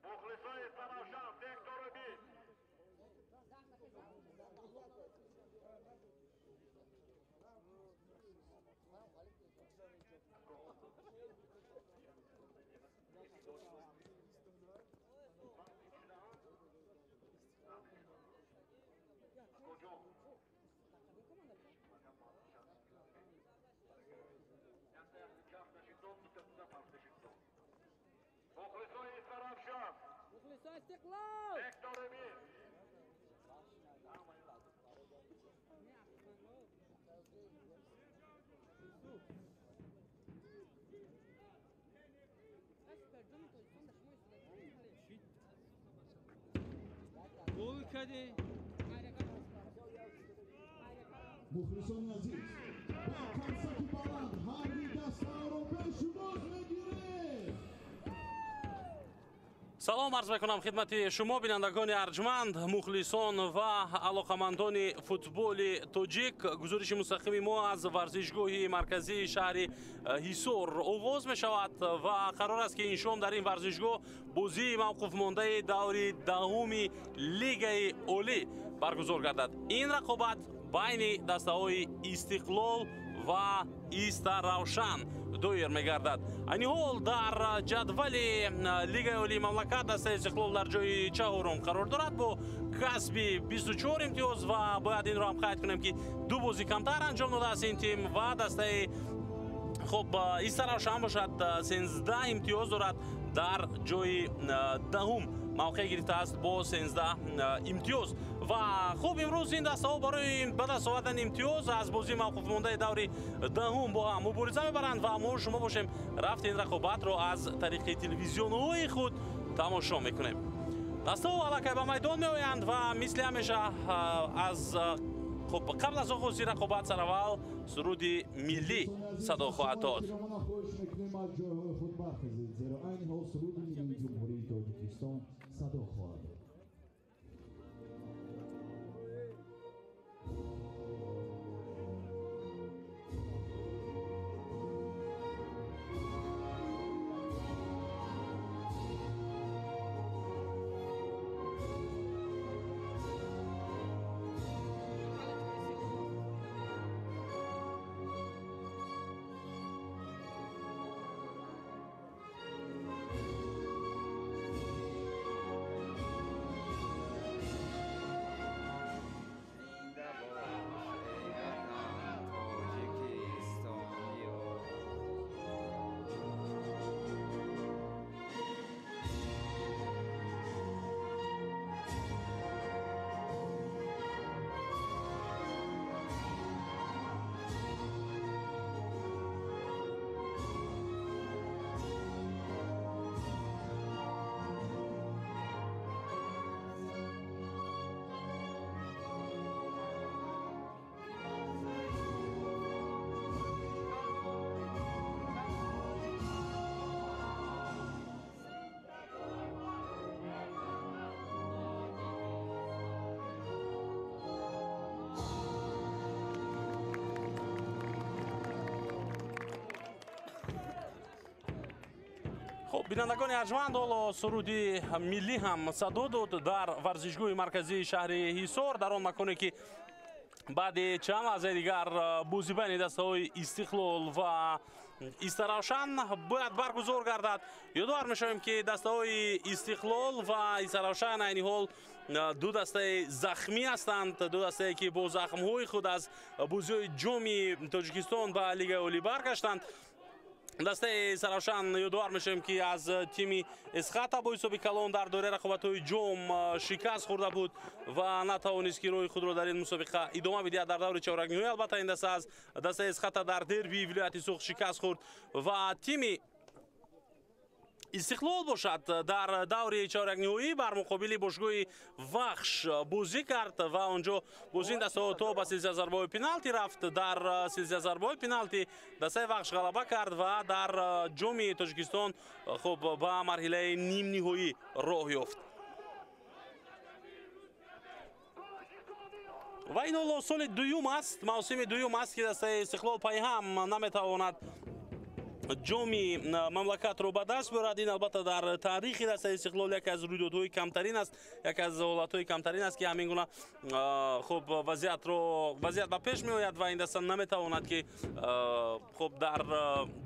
Мухлисони Истаравшан, сектори 20. Мухлисони Истаравшан, Мухлисони Истиқлол, сектори 20. Гол кардӣ. Мухлисони азиз, бо қарсаки баланд ҳарби дастаро пешвоз мегирем. Салом арз мекунам хидмати шумо, бинандагони арҷманд, мухлисон ва алоқамандони футболи тоҷик. Гузориши мустақими мо аз варзишгоҳи марказии шаҳри Ҳисор оғоз мешавад ва қарор аст, ки ин шом дар ин варзишгоҳ бозии мавқуфмондаи даври даҳуми Лигаи Олӣ баргузор гардад. Ин рақобат байни дастаҳои Истиқлол ва Истаравшан доир мегардад. Айни ҳол дар ҷадвали Лигаи Олии мамлакат дастаи Истиқлол дар ҷои чаҳорум қарор дорад бо касби 24 имтиёз ва бояд инро ҳам қайд кунем, ки ду бозӣ камтар анҷом додааст ин тим ва дастаи хуб Истаравшан бошад 13 имтиёз дорад, дар ҷои даҳум мавқеъ гирифтааст бо 13 имтиёз. Ва хуб, имрӯз ин дастаҳо барои ба даст овардани имтиёз аз бозии мавқуфмондаи даври даҳум бо ҳам мубориза мебаранд ва мо шумо бошем рафти ин рақобатро аз тариқи телевизионҳои худ тамошо мекунем. Дастаҳо аллакай ба майдон меоянд ва мисли ҳамеша аз хуб қабл аз оғози рақобат сараввал суруди миллӣ садо хоҳад дод. Хоҳиш мекунем, аз ҷойҳои худ бархезед, зеро айни ҳол суруди миллии Ҷумҳурии Тоҷикистон садо хоҳад дод. Хуб, бинандагони арҷманд, ҳоло суруди миллӣ ҳам садо дод дар варзишгоҳи марказии шаҳри Ҳисор, дар он маконе ки баъди чанд лаҳзаи дигар бозӣ байни дастаҳои Истиқлол ва Истаравшан бояд баргузор гардад. Ёдовар мешавем, ки дастаҳои Истиқлол ва Истаравшан айни ҳол ду дастаи захмӣ ҳастанд, ду дастае ки бо захмҳои худ аз бозиҳои Ҷоми Тоҷикистон ба Лигаи Олӣ баргаштанд. Дастаи Истаравшан, ёдовар мешавем, ки аз тими Эсхата бо ҳисоби калон дар доираи рақобатҳои ҷом шикаст хӯрда буд ва натавонист, ки роҳи худро дар ин мусобиқа идома бидиҳад дар даври чоракниҳоӣ. Албатта, ин даста аз дастаи Эсхата дар дербии вилояти Суғд шикаст хӯрд ва тими Истиқлол бошад дар даври чорякниҳоӣ бар муқобили бошгоҳи Вахш бозӣ кард ва онҷо бозии дастаҳо то ба силсила зарбаҳои пеналти рафт. Дар силсила зарбаҳои пеналти дастаи Вахш ғалаба кард ва дар Ҷоми Тоҷикистон хуб ба марҳилаи нимниҳоӣ роҳ ёфт. Ва ин ҳоло соли дуюм аст, мавсими дуюм аст, ки дастаи Истиқлол пайҳам наметавонад ҷоми мамлакатро ба даст биёрад. Ин албатта дар таърихи дастаи Истиқлол яке аз рӯйдодҳои камтарин аст, яке аз ҳолатҳои камтарин аст, ки ҳамин гуна хуб вазъият ба пеш меояд ва ин даста наметавонад, ки хуб дар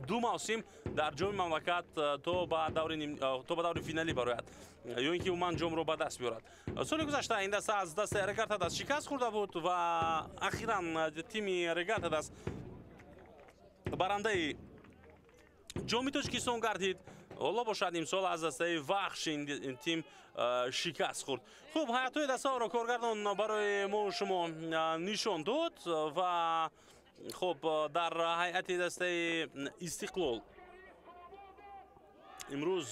ду мавсим дар ҷоми мамлакат то ба даври финалӣ барояд ё ин ки умуман ҷомро ба даст биёрад. Соли гузашта ин даста аз дастаи Регар-ТадАЗ шикаст хӯрда буд ва ахиран тими Регар-ТадАЗ барандаи ҷоми Тоҷикистон гардид. Ҳоло бошад имсол аз дастаи Вахш ин тим шикаст хӯрд. Хуб, ҳайатҳои дастаҳоро коргардон барои мо шумо нишон дод ва хуб дар ҳайати дастаи Истиқлол имрӯз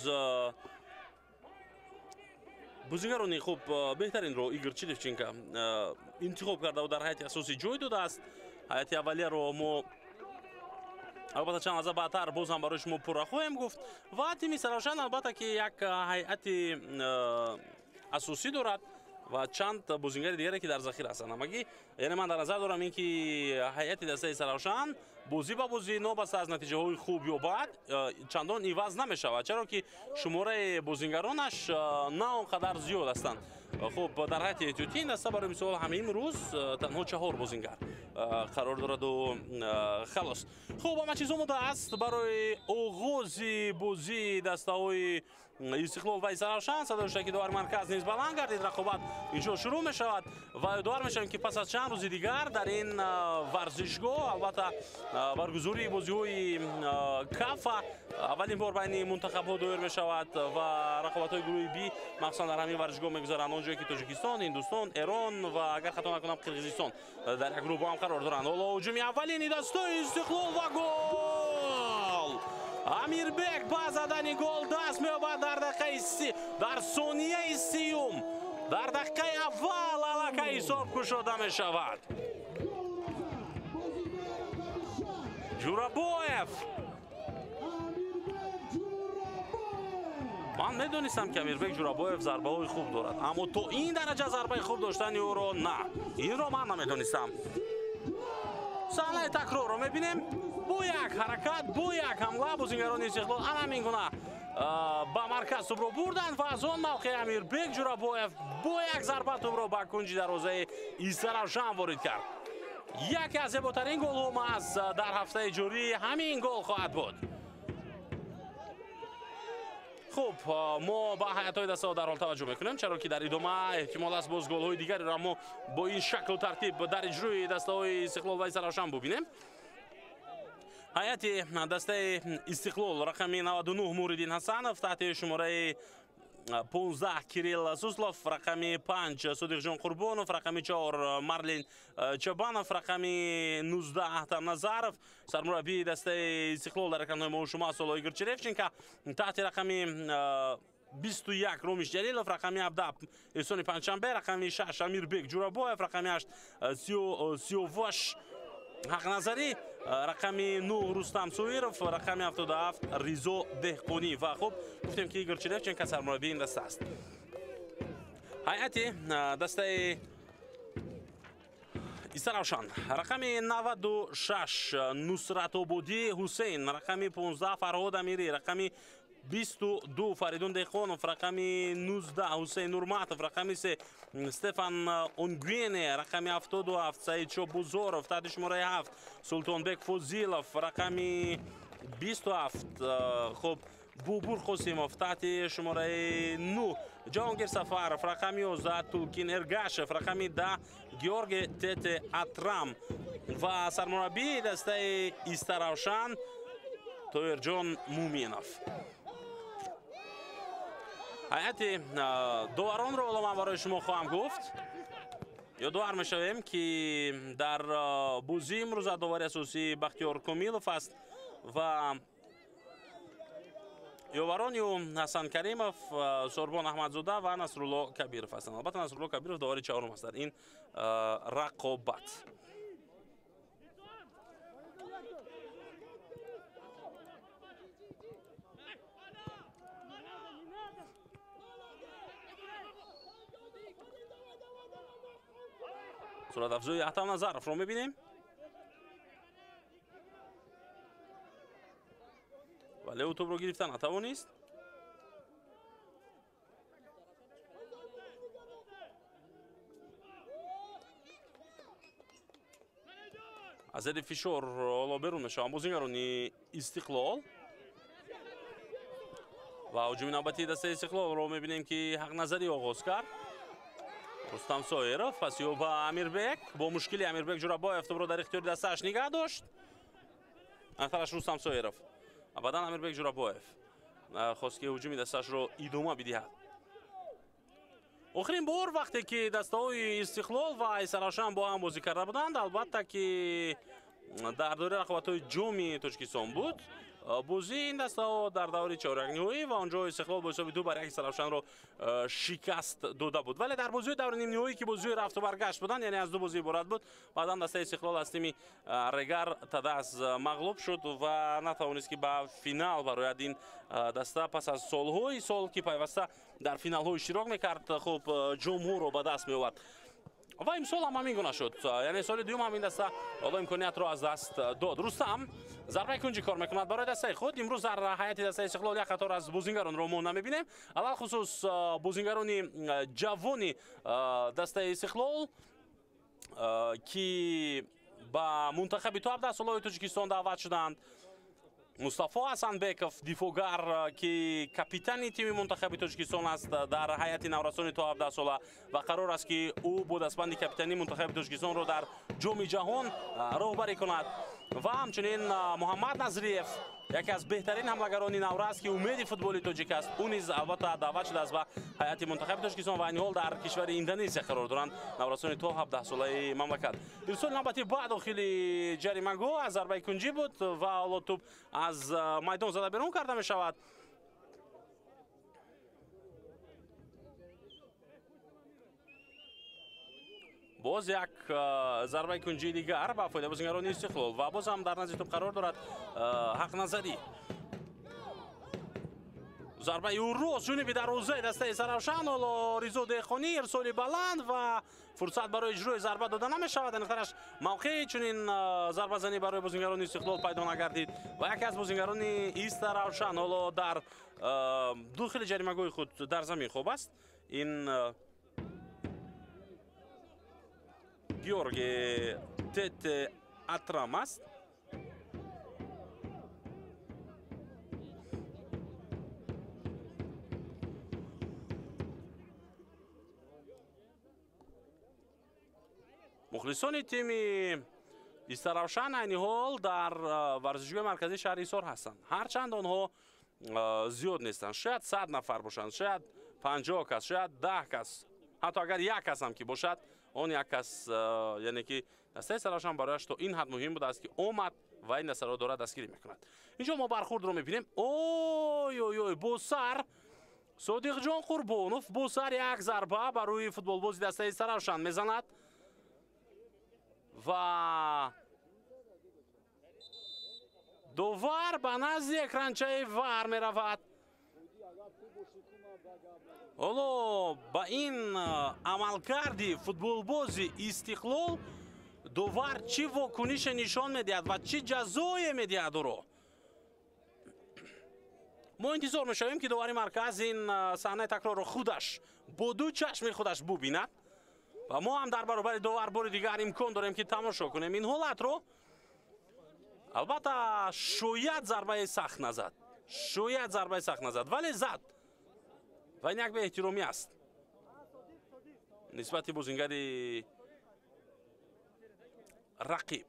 бозигарони хуб беҳтаринро Игор Черевченко интихоб карда ва дар ҳайати асосӣ ҷой додааст. Ҳайати аввалияро мо албатта чанд лаҳза баъдтар боз ҳам барои шумо пурра хоҳем гуфт. Ва тими Саравшан албатта ки як ҳайати асосӣ дорад ва чанд бозингари дигаре ки дар захира ҳастанд. Ҳамагӣ, яъне ман дар назар дорам ин ки ҳайати дастаи Саравшан бозӣ ба бозӣ нобаста аз натиҷаҳои хуб ё бад чандон иваз намешавад, чаро ки шумораи бозингаронаш на он қадар зиёд ҳастанд. Хуб, дар ҳайати эҳтиётӣ ин даста барои мисол ҳамин рӯз танҳо 4 бозингар қарор дораду халос. Хуб, ҳама чиз омода аст барои оғози бозии дастаҳои Истиқлол ва Истаравшан. Садои шаки довари марказ низ баланд гардид. Рақобат инҷо шурӯъ мешавад ва ёдовар мешавем, ки пас аз чанд рӯзи дигар дар ин варзишгоҳ албатта баргузории бозиҳои кафа аввалин бор байни мунтахабҳо доир мешавад ва рақобатҳои гурӯҳи Би махсусан дар ҳамин варзишгоҳ мегузаранд, он ҷое ки Тоҷикистон, Ҳиндустон, Эрон ва агар хато накунам Қирғизистон дар як гурӯҳ бо ҳам қарор доранд. Ҳоло ҳуҷуми аввалини дастаи Истиқлол ва гол! Амирбек ба задани гол даст меёбад дар дақиқаи дар сонияи сиюм, дар дақиқаи аввал аллакай ҳисоб кушода мешавад. Ҷурабоев. Ман медонистам, ки Амирбек Ҷурабоев зарбаҳои хуб дорад, аммо то ин дараҷа зарбаи хуб доштани ӯро на, инро ман намедонистам. Саҳнаи такрорро мебинем. Бо як ҳаракат, бо як ҳамла бозингарони Истиқлол ана ҳамин гуна ба марказ тӯбро бурданд ва аз он мавқеъ Амирбек Ҷурабоев бо як зарба тӯбро ба кунҷи дарвозаи Истаравшан ворид кард. Яке аз зеботарин голҳо маҳз дар ҳафтаи ҷорӣ ҳамин гол хоҳад буд. Хуб, мо ба ҳайатҳои дастаҳо дар ҳол таваҷҷӯҳ мекунем, чаро ки дар идома эҳтимол аст боз голҳои дигареро мо бо ин шаклу тартиб дар иҷрои дастаҳои Истиқлол ва Истаравшан бубинем. Ҳайати дастаи Истиқлол рақами 99 Муриддин Ҳасанов, таҳти шумораи 15 Кирилл Суслов, рақами 5 Содиқҷон Қурбонов, рақами 4 Марлин Чабанов, рақами 19 Аҳтам Назаров. Сармураббии дастаи Истиқлол дар экранҳои мо шумо аст Игор Черевченко, таҳти рақами 21 Ромиш Ҷалилов, рақами 17 Эҳсони Панҷшанбе, рақами 6 Амирбек Ҷурабоев, рақами 8 Сиёваш Ҳақназарӣ, рақами 9 Рустам Соиров, рақами 77 Ризо Деҳқонӣ. Ва хуб гуфтем, ки Игор Черевченко сармураббии ин даста аст. Ҳайати дастаи Истаравшан рақами 96 Нусратободӣ Ҳусейн, рақами 15 Фарҳод Амирӣ, рақами 22 Фаридун Деҳқонов, рақами 19 Ҳусейн Нурматов, рақами 3 Стефан Онгуене, рақами 77 Саидшо Бузоров, таҳти шумораи 7 Султонбек Фозилов, рақами 27 хуб Бубур Қосимов, таҳти шумораи 9 Ҷаҳонгир Сафаров, рақами 11 Тулкин Эргашев, рақами 10 Георги Тете Атрам ва сармураббии дастаи Истаравшан Тоирҷон Муминов. Ҳайати доваронро ҳоло ман барои шумо хоҳам гуфт. Ёдовар мешавем, ки дар бозии имрӯза довари асосӣ Бахтиёр Комилов аст ва ёварони ӯ Ҳасан Каримов, Сорбон Аҳмадзода ва Насрулло Кабиров ҳастанд. Албатта Насрулло Кабиров довари чаҳорум аст дар ин рақобат. Суратафзои Атамназаровро мебинем. Вале ӯ тӯбро гирифта натавонист. Аз зери фишор ҳоло берун мешаванд бозингарони Истиқлол. Ва ҳуҷуми навбатии дастаи Истиқлолро мебинем, ки Ҳақназарӣ оғоз кард. Рустам Соиров пас ё ба Амирбек. Бо мушкили Амирбек Ҷурабоев тӯбро дар ихтиёри дастааш нигаҳ дошт. Нафараш Рустам Соиров. Баъдан Амирбек Ҷурабоев хост, ки ҳуҷуми дастаашро идома бидиҳад. Охирин бор вақте ки дастаҳои Истиқлол ва Истаравшан бо ҳам бозӣ карда буданд, албатта ки дар доираи рақобатҳои ҷоми Тоҷикистон буд. Бозии ин дастаҳо дар даври чорякниҳоӣ ва онҷо Истиқлол бо ҳисоби 2-1 Истаравшанро шикаст дода буд. Вале дар бозиҳои даври нимниҳоӣ, ки бозиҳои рафту баргашт буданд, яъне аз ду бозӣ иборат буд, баъдан дастаи Истиқлол аз тими Регар Тадаз мағлуб шуд ва натавонист, ки ба финал барояд. Ин даста пас аз солҳои сол, ки пайваста дар финалҳо иштирок мекард, хуб ҷумҳурро ба даст меовард. Ва имсол ҳам ҳамин гуна шуд. Яъне соли дуюм ҳам ин даста ҳоло имкониятро аз даст дод. Рустам зарбаи кунҷӣ кор мекунад барои дастаи худ. Имрӯз дар ҳайати дастаи Истиқлол як қатор аз бозингаронро мо намебинем. Алалхусус бозингарони ҷавони дастаи Истиқлол, ки ба мунтахаби то 17 солаи Тоҷикистон даъват шуданд. Мустафо Ҳасанбеков, дифогар, ки капитани тими мунтахаби Тоҷикистон аст дар ҳайати наврасони то 17 сола ва қарор аст, ки ӯ бо дастбанди капитании мунтахаби Тоҷикистонро дар ҷоми ҷаҳон роҳбарӣ кунад. Ва ҳамчунин Муҳаммад Назриев, яке аз беҳтарин ҳамлагарони наврас, ки умеди футболи тоҷик аст, ӯ низ албатта даъват шудааст ба ҳайати мунтахаби Тоҷикистон ва айни ҳол дар кишвари Индонезия қарор доранд наврасони то 17 солаи мамлакат. Ирсоли навбатӣ ба дохили ҷаримагоҳ аз зарбаи кунҷӣ буд ва ҳоло тӯб аз майдон зада берун карда мешавад. Боз як зарбаи кунҷии дигар ба фоидаи бозингарони Истиқлол ва боз ҳам дар назди тӯб қарор дорад Ҳақназарӣ. Зарбаи ӯ рост ҷониби дарвозаи дастаи Истаравшан. Ҳоло Ризо Деҳқонӣ ирсоли баланд ва фурсат барои иҷрои зарба дода намешавад. Аниқтараш мавқеи чунин зарбазанӣ барои бозингарони Истиқлол пайдо нагардид ва яке аз бозингарони Истаравшан ҳоло дар дохили ҷаримагоҳи худ дар замин хоб аст. Ин Георги Тете Атрам аст. Мухлисони тими Истаравшан айни ҳол дар варзишгоҳи марказии шаҳри Ҳисор ҳастанд. Ҳарчанд онҳо зиёд нестанд, шояд 100 нафар бошанд, шояд 50 кас, шояд 10 кас, ҳатто агар як кас ҳам ки бошад, он як кас, яъне ки дастаи Истаравшан барояш то ин ҳад муҳим будааст, ки омад ва ин дастаро дорад дастгирӣ мекунад. Инҷо мо бархурдро мебинем. Ой ой ой, бо сар Содиқҷон Қурбонов бо сар як зарба ба рӯи футболбози дастаи Истаравшан мезанад ва довар ба назди экранчаи вар меравад. Ҳоло ба ин амалкарди футболбози Истиқлол довар чӣ вокунише нишон медиҳад ва чӣ ҷазое медиҳад ӯро? Мо интизор мешавем, ки довари марказ ин саҳнаи такрорро худаш бо ду чашми худаш бубинад ва мо ҳам дар баробари довар бори дигар имкон дорем, ки тамошо кунем ин ҳолатро. Албатта шояд зарбаи сахт назад, шояд зарбаи сахт назад, вале зад ва ин як беэҳтиромӣ аст нисбати бозингари рақиб.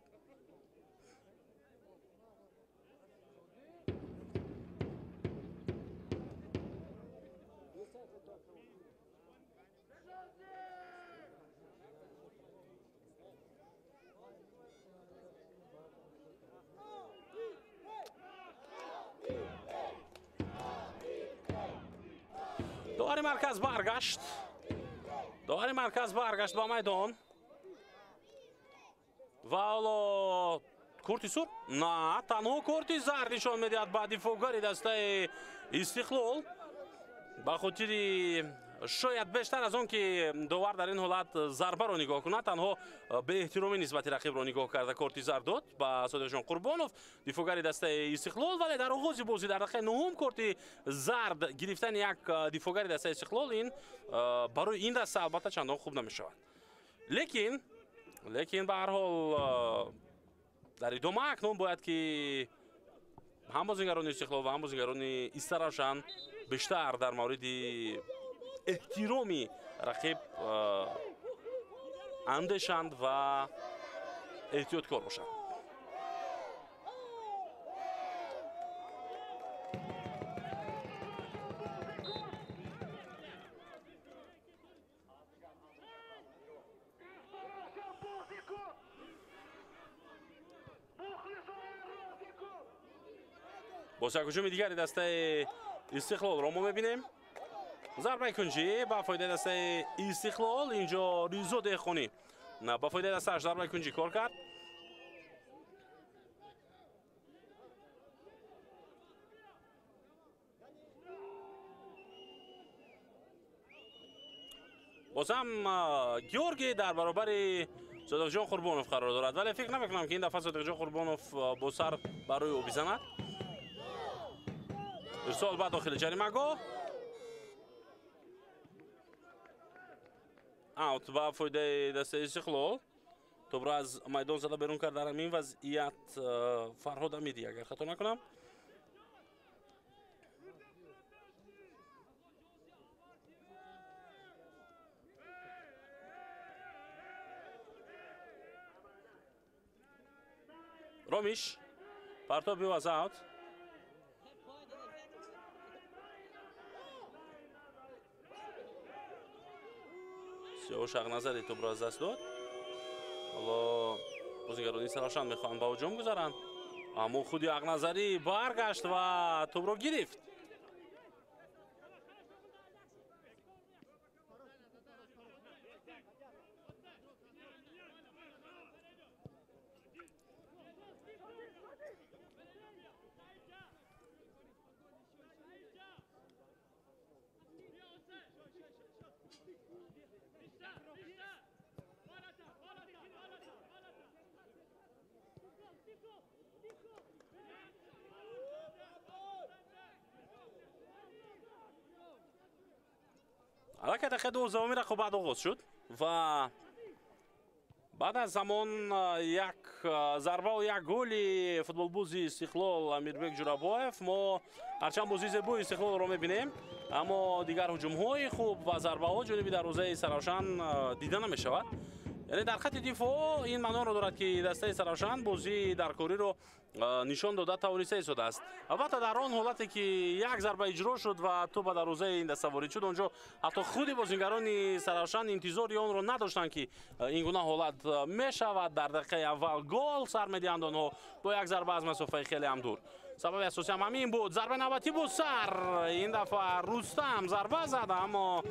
Довари марказ баргашт. Довари марказ баргашт ба майдон. Ва ҳоло корти сурх? На, танҳо корти зард нишон медиҳад ба дифоъгари дастаи Истиқлол ба хотири Шояд бештар аз он ки довар дар ин ҳолат зарбаро нигоҳ кунад, танҳо беэҳтиромӣ нисбати рақибро нигоҳ карда корти зард дод ба Содиқҷон Қурбонов, дифоъгари дастаи Истиқлол. Вале дар оғози бозӣ дар дақиқаи нуҳум корти зард гирифтани як дифоъгари дастаи Истиқлол ин барои ин даста албатта чандон хуб намешавад. Лекин ба ҳар ҳол дар идома акнун бояд ки ҳам бозигарони Истиқлол ва ҳам бозигарони Истаравшан бештар дар мавриди эҳтироми рақиб андешанд ва эҳтиёткор бошанд. Боз як ҳуҷуми дигари дастаи Истиқлолро мо мебинем. Зарбаи кунҷӣ ба фоидаи дастаи Истиқлол. Инҷо Ризо Деҳқонӣ ба фоидаи дастааш зарбаи кунҷӣ кор кард. Бозам Георгий дар баробари Содиқҷон Қурбонов қарор дорад, вале фикр намекунам ки ин дафъа Содиқҷон Қурбонов бо сар барои ӯ бизанад. Ирсол ба дохили ҷаримагоҳ. Аут ба фоидаи дастаи Истиқлол. Тӯбро аз майдон зада берун кард дар ҳамин вазъият Фарҳод Амидӣ, агар хато накунам. Ромиш партоб аз аут. Сиёвуш Ағназари тӯбро аз даст дод. Ҳоло бозигарони Саравшан мехоҳанд ба ҳуҷум гузаранд, аммо худи Ағназарӣ баргашт ва тӯбро гирифт. Аллакай дақиқаи дувоздаҳуми рақобат оғоз шуд ва баъд аз замон як зарбаву як голи футболбози Истиқлол Амирбек Ҷурабоев. Мо ҳарчанд бозии зебои Истиқлолро мебинем, аммо дигар ҳуҷумҳои хуб ва зарбаҳо ҷониби дарвозаи Саравшан дида намешавад. Яъне дар хатти дифоъ ин маъноро дорад ки дастаи Саравшан бозии даркориро нишон дода тавониста истодааст. Албатта дар он ҳолате ки як зарба иҷро шуд ва тӯб ба дарвозаи ин даста ворид шуд, онҷо ҳатто худи бозигарони Саравшан интизори онро надоштанд ки ин гуна ҳолат мешавад. Дар дақиқаи аввал гол сар медиҳанд онҳо бо як зарба аз масофаи хеле ҳам дур. Сабаби асосӣ ҳам ҳамин буд. Зарбаи навбатӣ буд сар. Ин дафъа Рустам зарба зад, аммо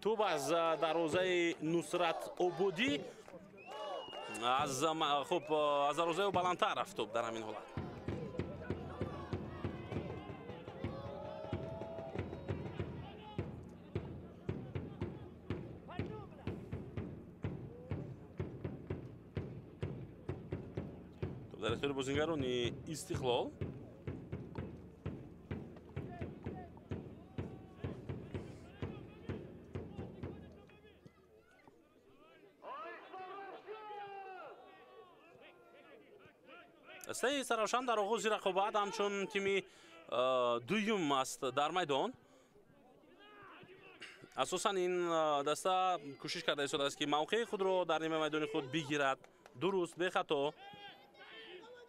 тӯб аз дарвозаи Нусрат Обудӣ аз хуб аз дарвозаи ӯ баландтар рафт тӯб дар ҳамин ҳолат. Тӯб дар ихтиёри бозигарони Истиқлол. Дастаи Саравшан дар оғози рақобат ҳамчун тими дуюм аст дар майдон. Асосан ин даста кӯшиш карда истодааст ки мавқеи худро дар нимаи майдони худ бигирад. Дуруст, бехато.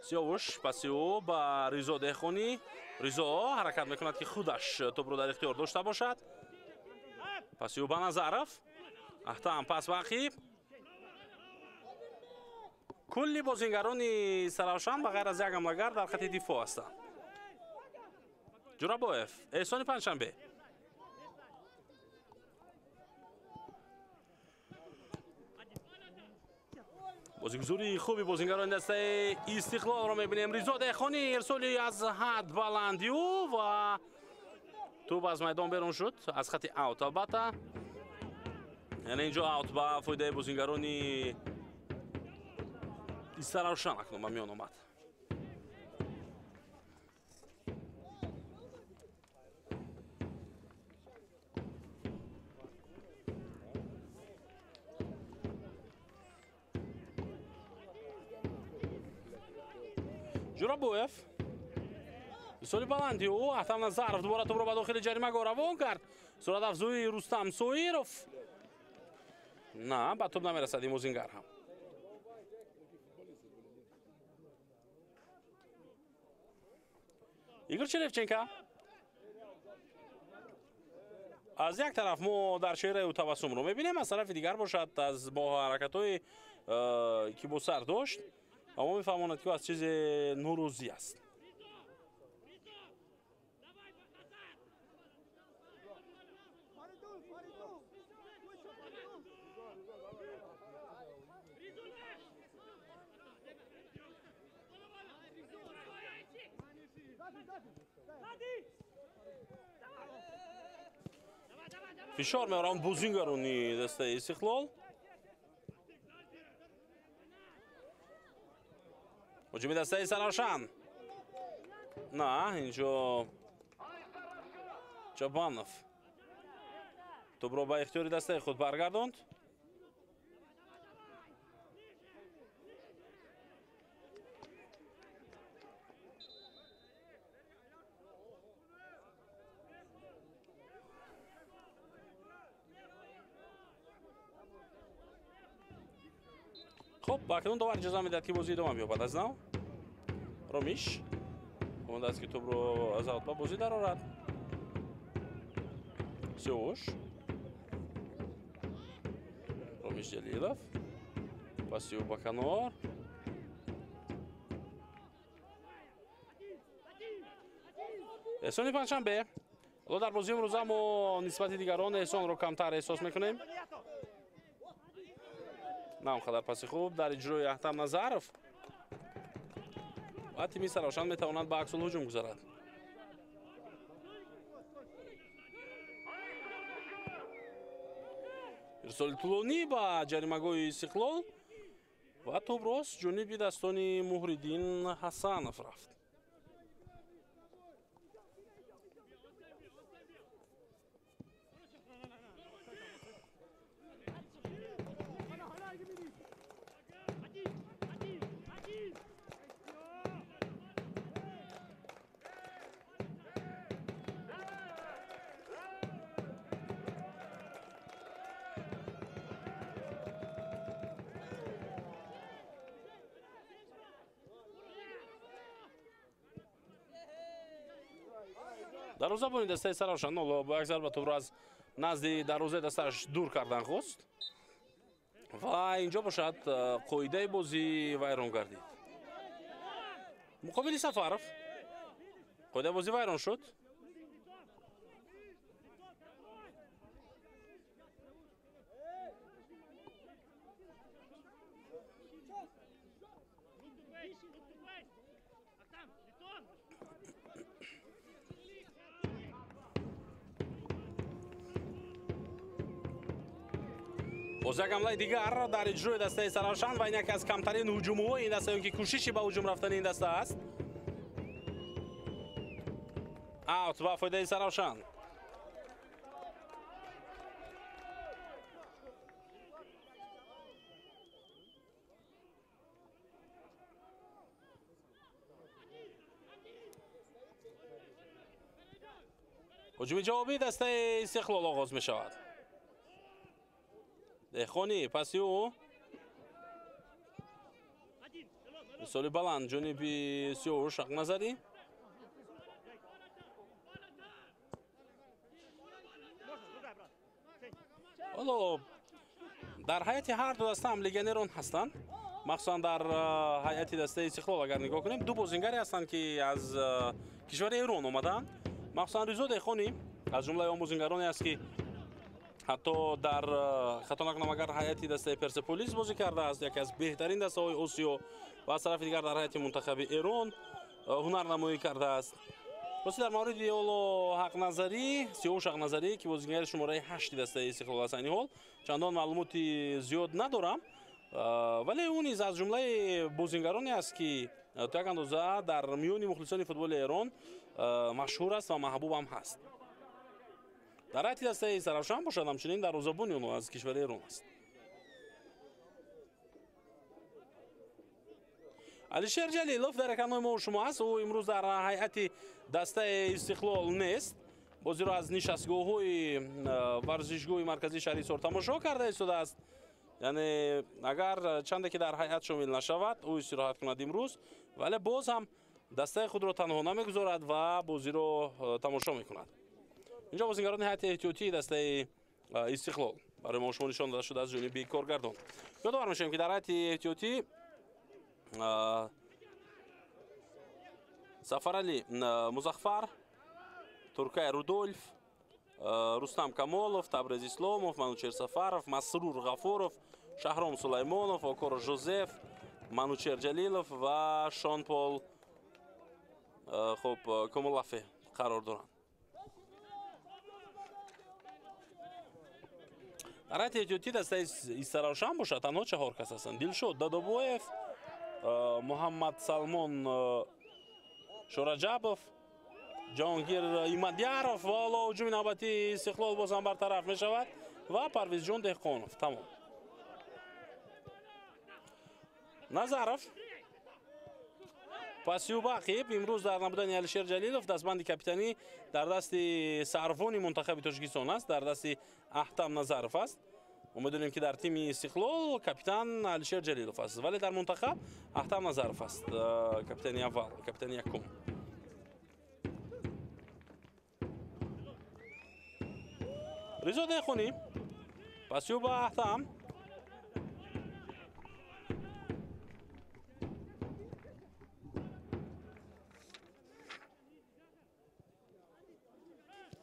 Сиёвуш паси ӯ ба Ризо Деҳқонӣ. Ризо ҳаракат мекунад ки худаш тӯбро дар ихтиёр дошта бошад. Паси ӯ ба Назаров. Аҳтам пас ба ақиб. Кулли бозингарони Саравшан ба ғайр аз як ҳамлагар дар хати дифоъ ҳастанд. Ҷурабоев, Эҳсони Панҷшанбе. Бозигузории хуби бозингарони дастаи Истиқлолро мебинем. Ризо Деҳқонӣ ирсоли аз ҳад баланди ӯ ва Тӯб аз майдон берун шуд, аз хати аут албатта. Яъне инҷо аут ба фоидаи бозингарони Истаравшан акнун ба миён омад. Ҷурабоев соли баланди ӯ Аҳтам Назаров дубора тӯбро ба дохили ҷаримагоҳ равон кард. Суратафзои Рустам Соиров. На, ба тӯб намерасад ин бозингар ҳам. Игор Черевченко. Аз як тараф мо дар чеҳраи ӯ табассумро мебинем, аз тарафи дигар бошад аз бо ҳаракатҳое ки бо сар дошт, ва мо мефаҳмонад ки аз чизе норозӣ аст. Фишор меоранд бозингарони дастаи Истиқлол. Ҳуҷуми дастаи Саравшан. На, инҷо Чобанов тӯбро ба ихтиёри дастаи худ баргардонд. Хуб, акнун довар иҷоза медиҳад, ки бозӣ идома меёбад. Аз нав Ромиш омадааст, ки тӯбро аз аут ба бозӣ дарорад. Сиёвуш, Ромиш Ҷалилов, паси ӯ ба канор. Эҳсони Панҷшанбе. Ҳоло дар бозии имрӯза мо нисбати дигарон Эҳсонро камтар эҳсос мекунем. На он қадар паси хуб дар иҷрои Аҳтам Назаров ва тими Саравшан метавонад ба аксулҳуҷум гузарад. Ирсоли тӯлонӣ ба ҷаримагоҳи Истиқлол ва тӯб рост ҷониби дастони Муҳриддин Ҳасанов рафт. Дарвозабони дастаи Саравшан ҳоло бо як зарба тӯбро аз назди дарвозаи дастааш дур кардан хост ва инҷо бошад қоидаи бозӣ вайрон гардид. Муқобили Сафаров қоидаи бозӣ вайрон шуд. Боз як ҳамлаи дигар дар иҷрои дастаи Саравшан ва ин яке аз камтарин ҳуҷумҳои ин даста, ё ки кӯшиши ба ҳуҷум рафтани ин даста аст. Аут ба фоидаи Саравшан. Ҳуҷуми ҷавобии дастаи Истиқлол оғоз мешавад. Деҳқонӣ паси ӯ мисоли баланд ҷониби Сиёвуш Ҳақназарӣ. Ҳоло дар ҳайати ҳар ду даста ҳам легионерон ҳастанд. Махсусан дар ҳайати дастаи Истиқлол агар нигоҳ кунем, ду бозингаре ҳастанд, ки аз кишвари Эрон омадаанд. Махсусан Ризо Деҳқонӣ аз ҷумлаи он бозингароне аст, ки ҳатто дар хато накунам агар ҳайати дастаи Персеполис бозӣ кардааст, яке аз беҳтарин дастаҳои Осиё, ва аз тарафи дигар дар ҳайати мунтахаби Эрон ҳунарнамоӣ кардааст. Рости дар мавриди ҳоло Ҳақназарӣ, Сиёвуш Ҳақназарӣ, ки бозигари шумораи 8 дастаи Истиқлол аст, айни ҳол чандон маълумоти зиёд надорам, вале ӯ низ аз ҷумлаи бозингароне аст, ки то як андоза дар миёни мухлисони футболи Эрон машҳур аст ва маҳбуб ҳам ҳаст. Дар ҳайати дастаи Истаравшан бошад, ҳамчунин дарвозабони онҳо аз кишвари Эрон аст. Алишер Ҷалилов дар экранҳои мо шумо аст. Ӯ имрӯз дар ҳайати дастаи Истиқлол нест. Бозиро аз нишастгоҳҳои варзишгоҳи марказии шаҳри Ҳисор тамошо карда истодааст. Яъне агар чанде ки дар ҳайат шомил нашавад, ӯ истироҳат кунад имрӯз, вале боз ҳам дастаи худро танҳо намегузорад ва бозиро тамошо мекунад. Инҷо бозингарони ҳайати эҳтиётии дастаи Истиқлол барои мо шумо нишон дода шуда аз ҷониби коргардон. Ёдовар мешавем, ки дар ҳайати эҳтиётӣ Сафарали Музаффар, Туркай Рудольф, Рустам Камолов, Табрез Исломов, Манучер Сафаров, Масрур Ғафуров, Шаҳром Сулаймонов, Окор Жозеф, Манучер Ҷалилов ва Шонпол хуб Комулафе қарор доранд. Дар ҳайати эҳтиётии дастаи Истаравшан бошад, танҳо 4 кас ҳастанд: Дилшод Дадобоев, Муҳаммад Салмон Шораҷабов, Ҷонгир Имадяров ва ҳоло ҳуҷуми навбатии Истиқлол боз ҳам бартараф мешавад ва Парвизҷон Деҳқонов. Тамом. Назаров пасиюбақиб имрӯз дар набудани Алишер Ҷалилов дастбанди капитанӣ дар дасти сарвони мунтахаби Тоҷикистон аст, дар дасти Аҳтам Назаров аст. Мо медонем, ки дар тими Истиқлол капитан Алишер Ҷалилов аст, вале дар мунтахаб Аҳтам Назаров аст, капитани аввал, капитани якум. Ризо Деҳқонӣ пасиюба Аҳтам.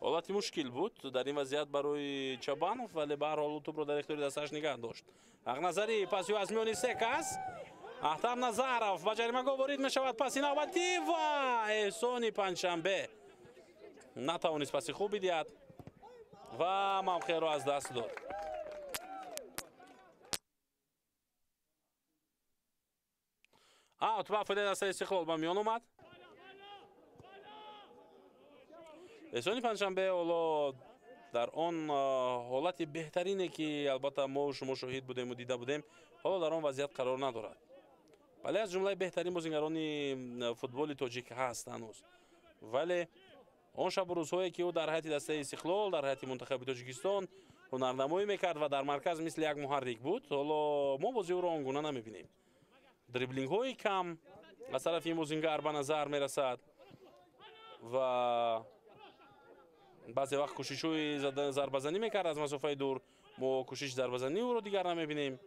Ҳолати мушкил буд дар ин вазъият барои Чабанов, вале ба ҳар ҳол тӯбро дар ихтиёри дасташ нигаҳ дошт. Ҳақназарӣ пасиё аз миёни се кас. Аҳтам Назаров ба ҷаримагоҳ ворид мешавад. Паси навбатӣ ва Эҳсони Панҷшанбе натавонист паси хуб бидиҳад ва мавқеъро аз даст дод. Аут ба фоидаи дастаи Истиқлол ба миён омад. Эҳсони Панҷшанбе ҳоло дар он ҳолати беҳтарине, ки албатта мо шумо шоҳид будему дида будем, ҳоло дар он вазъият қарор надорад. Вале аз ҷумлаи беҳтарин бозингарони футболи тоҷик ҳаст ҳанӯз. Вале он шабу рӯзҳое, ки ӯ дар ҳайати дастаи Истиқлол, дар ҳайати мунтахаби Тоҷикистон ҳунарнамоӣ мекард ва дар марказ мисли як муҳаррик буд, ҳоло мо бози ӯро он гуна намебинем. Дриблингҳои кам аз тарафи ин бозингар ба назар мерасад ва баъзе вақт кӯшишҳои зарбазанӣ мекард аз масофаи дур. Мо кӯшиши зарбазании ӯро дигар намебинем.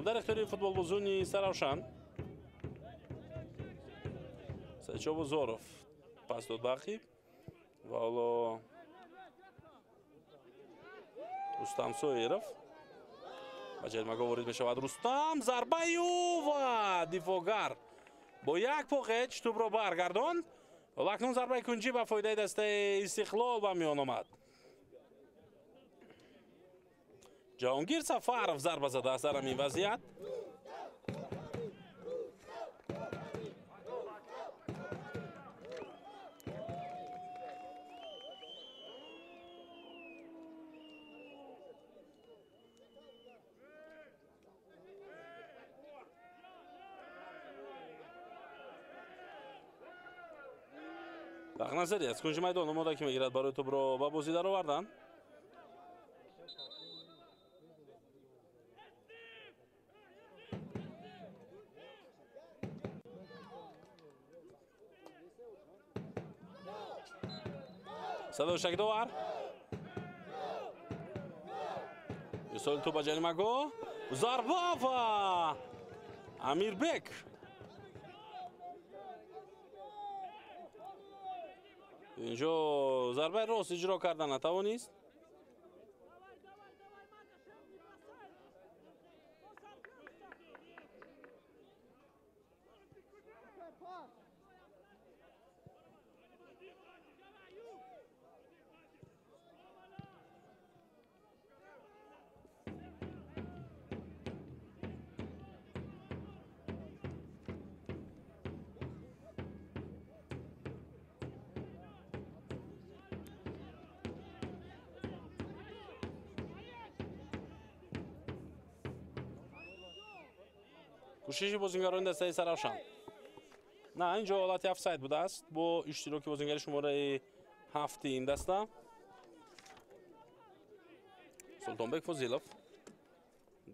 Дар ихтиёри футболбозони Истаравшан Сайчобу Зоров пас дод ба ақиб ва ҳоло Рустам Соиров ба ҷаримагоҳ ворид мешавад. Рустам зарбаи ӯ ва дифоъгар бо як поқеч тӯбро баргардонд. Ҳоло акнун зарбаи кунҷӣ ба фоидаи дастаи Истиқлол ба миён омад. Ҷаҳонгир Сафаров зарба задааст дар ҳамин вазъият. Ҳақназарӣ аз кунҷи майдон омода ки мегирад барои тӯбро ба бозӣ даровардан. Садои шакдовар. Ирсоли тӯб ба ҷаримагоҳ, зарба ва Амирбек. Инҷо зарбаи рост иҷро карда натавонист. Кӯшиши бозингарони дастаи Саравшан. На, инҷо ҳолати офсайд будааст бо иштироки бозингари шумораи ҳафти ин даста. Султонбек Фозилов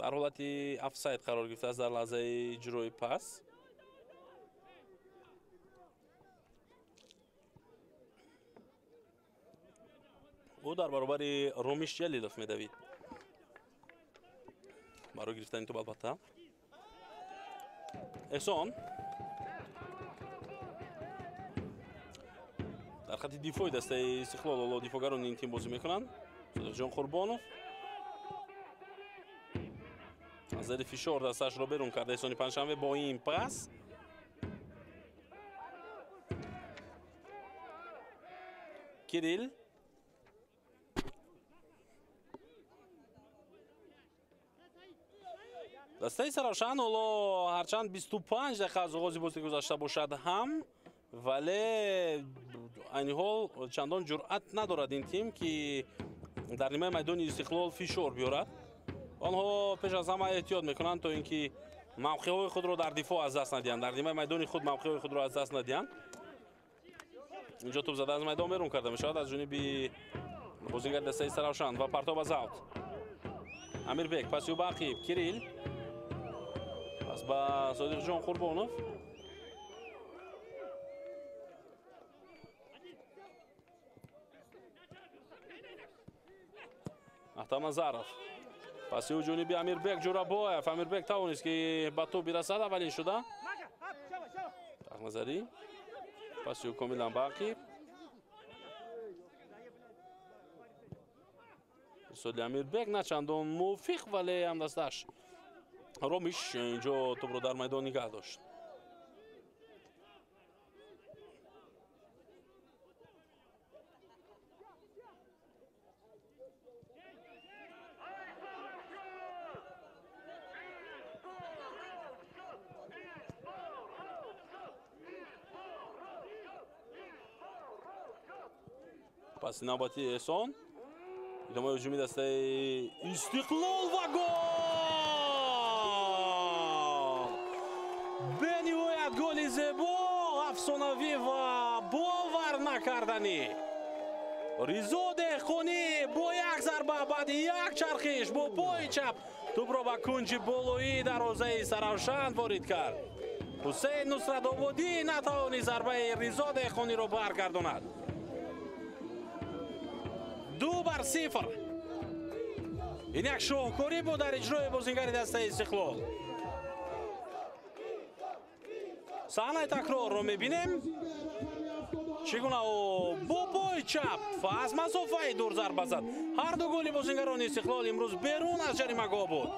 дар ҳолати офсайд қарор гирифтааст дар лаҳзаи иҷрои пас. Ӯ дар баробари Ромиш Ҷалилов медавид барои гирифтани тӯб албатта. Эҳсон дар хати дифои дастаи Истиқлол ҳоло дифогарони ин тим бозӣ мекунанд. Содиқҷон Қурбонов аз зери фишор дастаашро берун карда. Эҳсони Панҷшанбе бо ин пас Кирил дастаи Саравшан ҳоло ҳарчанд 25 дақиқа аз оғози бозӣ гузашта бошад ҳам, вале айни ҳол чандон ҷуръат надорад ин тим ки дар нимаи майдони Истиқлол фишор биёрад. Онҳо пеш аз ҳама эҳтиёт мекунанд то ин ки мавқеъҳои худро дар дифоъ аз даст надиҳанд, дар нимаи майдони худ мавқеъҳои худро аз даст надиҳанд. Инҷо тӯб зада аз майдон берун карда мешавад аз ҷониби бозингари дастаи Саравшан ва партоб аз аут. Амирбек паси ӯ ба ақиб, Кирил пас ба Содиқҷон Қурбонов. Аҳтам Назаров паси ӯ ҷониби Амирбек Ҷурабоев. Амирбек тавонист ки ба тӯб бирасад, аввалин шуда. Тахназарӣ паси ӯ комилан ба ақиб. Ирсоли Амирбек на чандон мувофиқ, вале ҳамдасташ Ромиш инҷо тӯбро дар майдон нигаҳ дошт. Паси навбати Эҳсон, идомаи ҳуҷуми дастаи Истиқлол ва гол! Бениҳоят голи зебо, афсонавӣ ва бовар накарданӣ. Ризо Деҳқонӣ бо як зарба баъди як чархиш бо пои чап тӯбро ба кунҷи болоии дарвозаи Саравшан ворид кард. Ҳусейн Нусратободӣ натавонист зарбаи Ризо Деҳқониро баргардонад. 2-0. Ин як шоҳкорӣ буд дар иҷрои бозингари дастаи Истиқлол. Саҳнаи такрорро мебинем. Чӣ гуна ӯ бо пои чап аз масофаи дур зарба зад. Ҳар ду голи бозингарони Истиқлол имрӯз берун аз ҷаримагоҳ буд.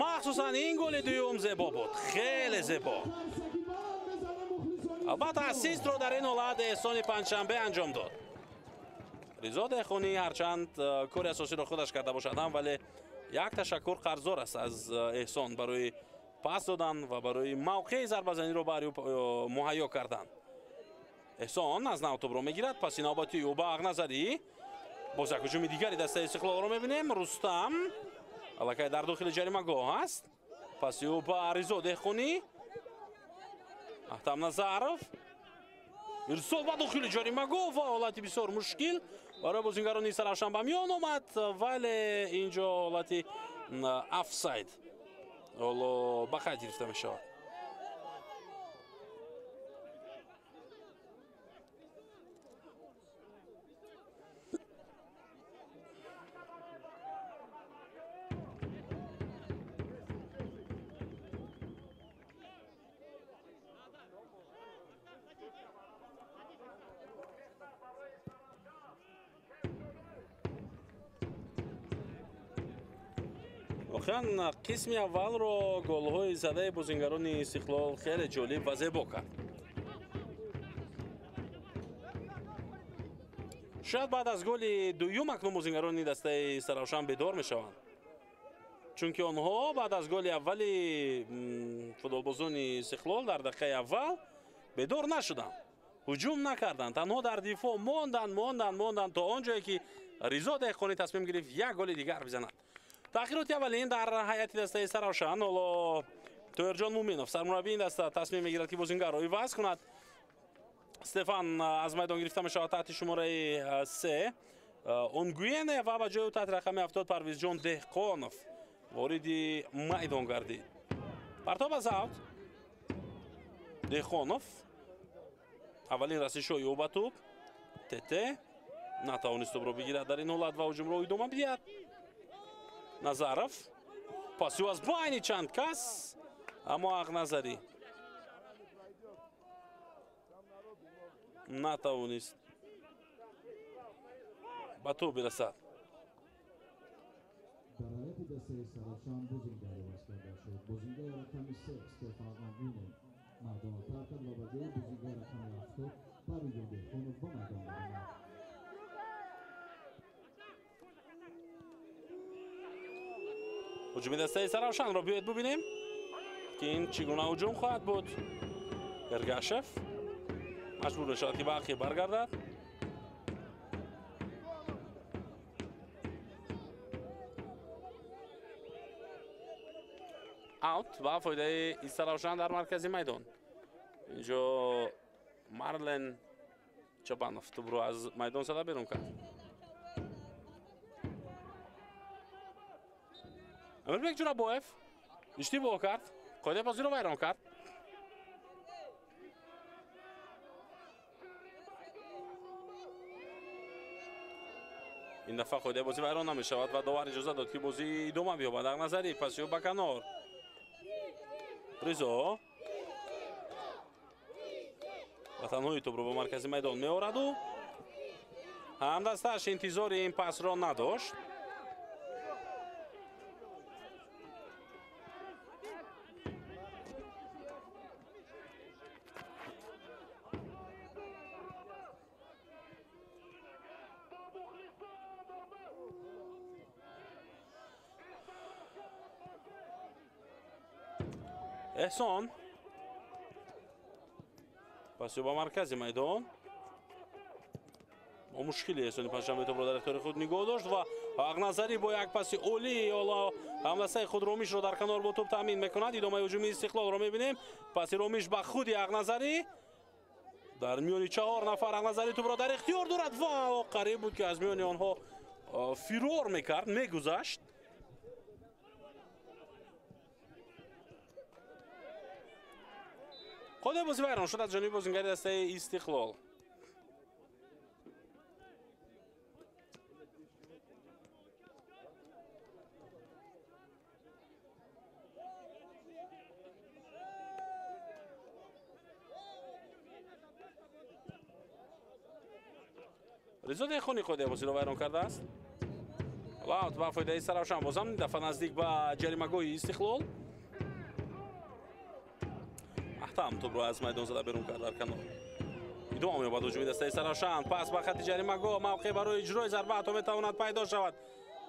Махсусан ин голи дуюм зебо буд, хеле зебо. Албатта ассистро дар ин ҳолат Эҳсони Панҷшанбе анҷом дод. Ризо Деҳқонӣ ҳарчанд кори асосиро худаш карда бошад ҳам, вале як ташаккур қарздор аст аз Эҳсон барои пас додан ва барои мавқеи зарбазаниро барои ӯ муҳайё кардан. Эҳсон аз нав тӯбро мегирад, паси навбати ӯ ба Ағназарӣ. Боз як ҳуҷуми дигари дастаи Истиқлолро мебинем. Рустам аллакай дар дохили ҷаримагоҳ аст. Паси ӯ ба Ризо Деҳқонӣ. Аҳтам Назаров ирсол ба дохили ҷаримагоҳ ва ҳолати бисёр мушкил барои бозингарони Саравшан ба миён омад, вале инҷо ҳолати офсайд ҳоло ба қайд гирифта мешавад. Воқеан қисми аввалро голҳои задаи бозингарони Истиқлол хеле ҷолиб ва зебо кард. Шояд баъд аз голи дуюм акнун бозингарони дастаи Истаравшан бедор мешаванд, чунки онҳо баъд аз голи аввали футболбозони Истиқлол дар дақиқаи аввал бедор нашуданд, ҳуҷум накарданд, танҳо дар дифоъ монданд, монданд, монданд то он ҷое ки Ризо Деҳқонӣ тасмим гирифт як голи дигар бизанад. Таъхироти аввалин дар ҳайати дастаи Истаравшан. Ҳоло Тоирҷон Муминов, сармураббии ин даста, тасмим мегирад ки бозингарро иваз кунад. Стефан аз майдон гирифта мешавад таҳти шумораи 3 Онгуене ва ба ҷои ӯ таҳти рақами 70 Парвизҷон Деҳқонов вориди майдон гардид. Партоб аз аут. Деҳқонов аввалин расишҳои ӯ ба тӯб. Тете натавонист тӯбро бигирад дар ин ҳолат ва ҳуҷумро идома бидиҳад. Назаров паси аз байни чанд кас, аммо Ақназарӣ натавонист ба тӯб бирасад. Дар ҳайати дастаи Истаравшан бозингар иваз карда шуд. Бозингари рақами 3 Стефан Онгуне майдонро тарк кард ва ба ҷои бозингари рақами 70 Парвизҷон Деҳқонов ба майдон баромад. Ҳуҷуми дастаи Истаравшанро биёед бубинем, ки ин чӣ гуна ҳуҷум хоҳад буд. Эргашев маҷбур мешавад ки ба ақиб баргардад. Аут ба фоидаи Истаравшан дар маркази майдон. Инҷо Марлен Чобанов тӯбро аз майдон зада берун кард. Амирбек Ҷурабоев иштибоҳ кард, қоидаи бозиро вайрон кард. Ин дафъа қоидаи бозӣ вайрон намешавад ва довар иҷоза дод, ки бозӣ идома биёбад. Ақназарӣ паси ӯ ба канор. Ризо ва танҳои тӯбро ба маркази майдон меораду ҳамдастааш интизори ин пасро надошт. Эҳсон паси ба маркази майдон. Бо мушкили Эҳсони Панҷшанбе тӯбро дар ихтиёри худ нигоҳ дошт ва Ақназарӣ бо як паси олӣ ҳоло ҳамдастаи худ Ромишро дар канор бо тӯб таъмин мекунад. Идомаи ҳуҷуми Истиқлолро мебинем. Паси Ромиш ба худи Ақназарӣ. Дар миёни 4 нафар Ақназарӣ тӯбро дар ихтиёр дорад ва қариб буд, ки аз миёни онҳо фирор мекард, мегузашт. Қоидаи бозӣ вайрон шуд аз ҷониби бозингари дастаи Истиқлол. Ризо Деҳқонӣ қоидаи бозиро вайрон кардааст. Аут ба фоидаи Истаравшан. Бозам дафъа наздик ба ҷаримагоҳи Истиқлол. Аҳтам тӯбро аз майдон зада берун кард дар канор. Идома меёбад ҳуҷуми дастаи Истаравшан. Пас ба хатти ҷаримагоҳ, мавқеъ барои иҷрои зарба ҳатто метавонад пайдо шавад.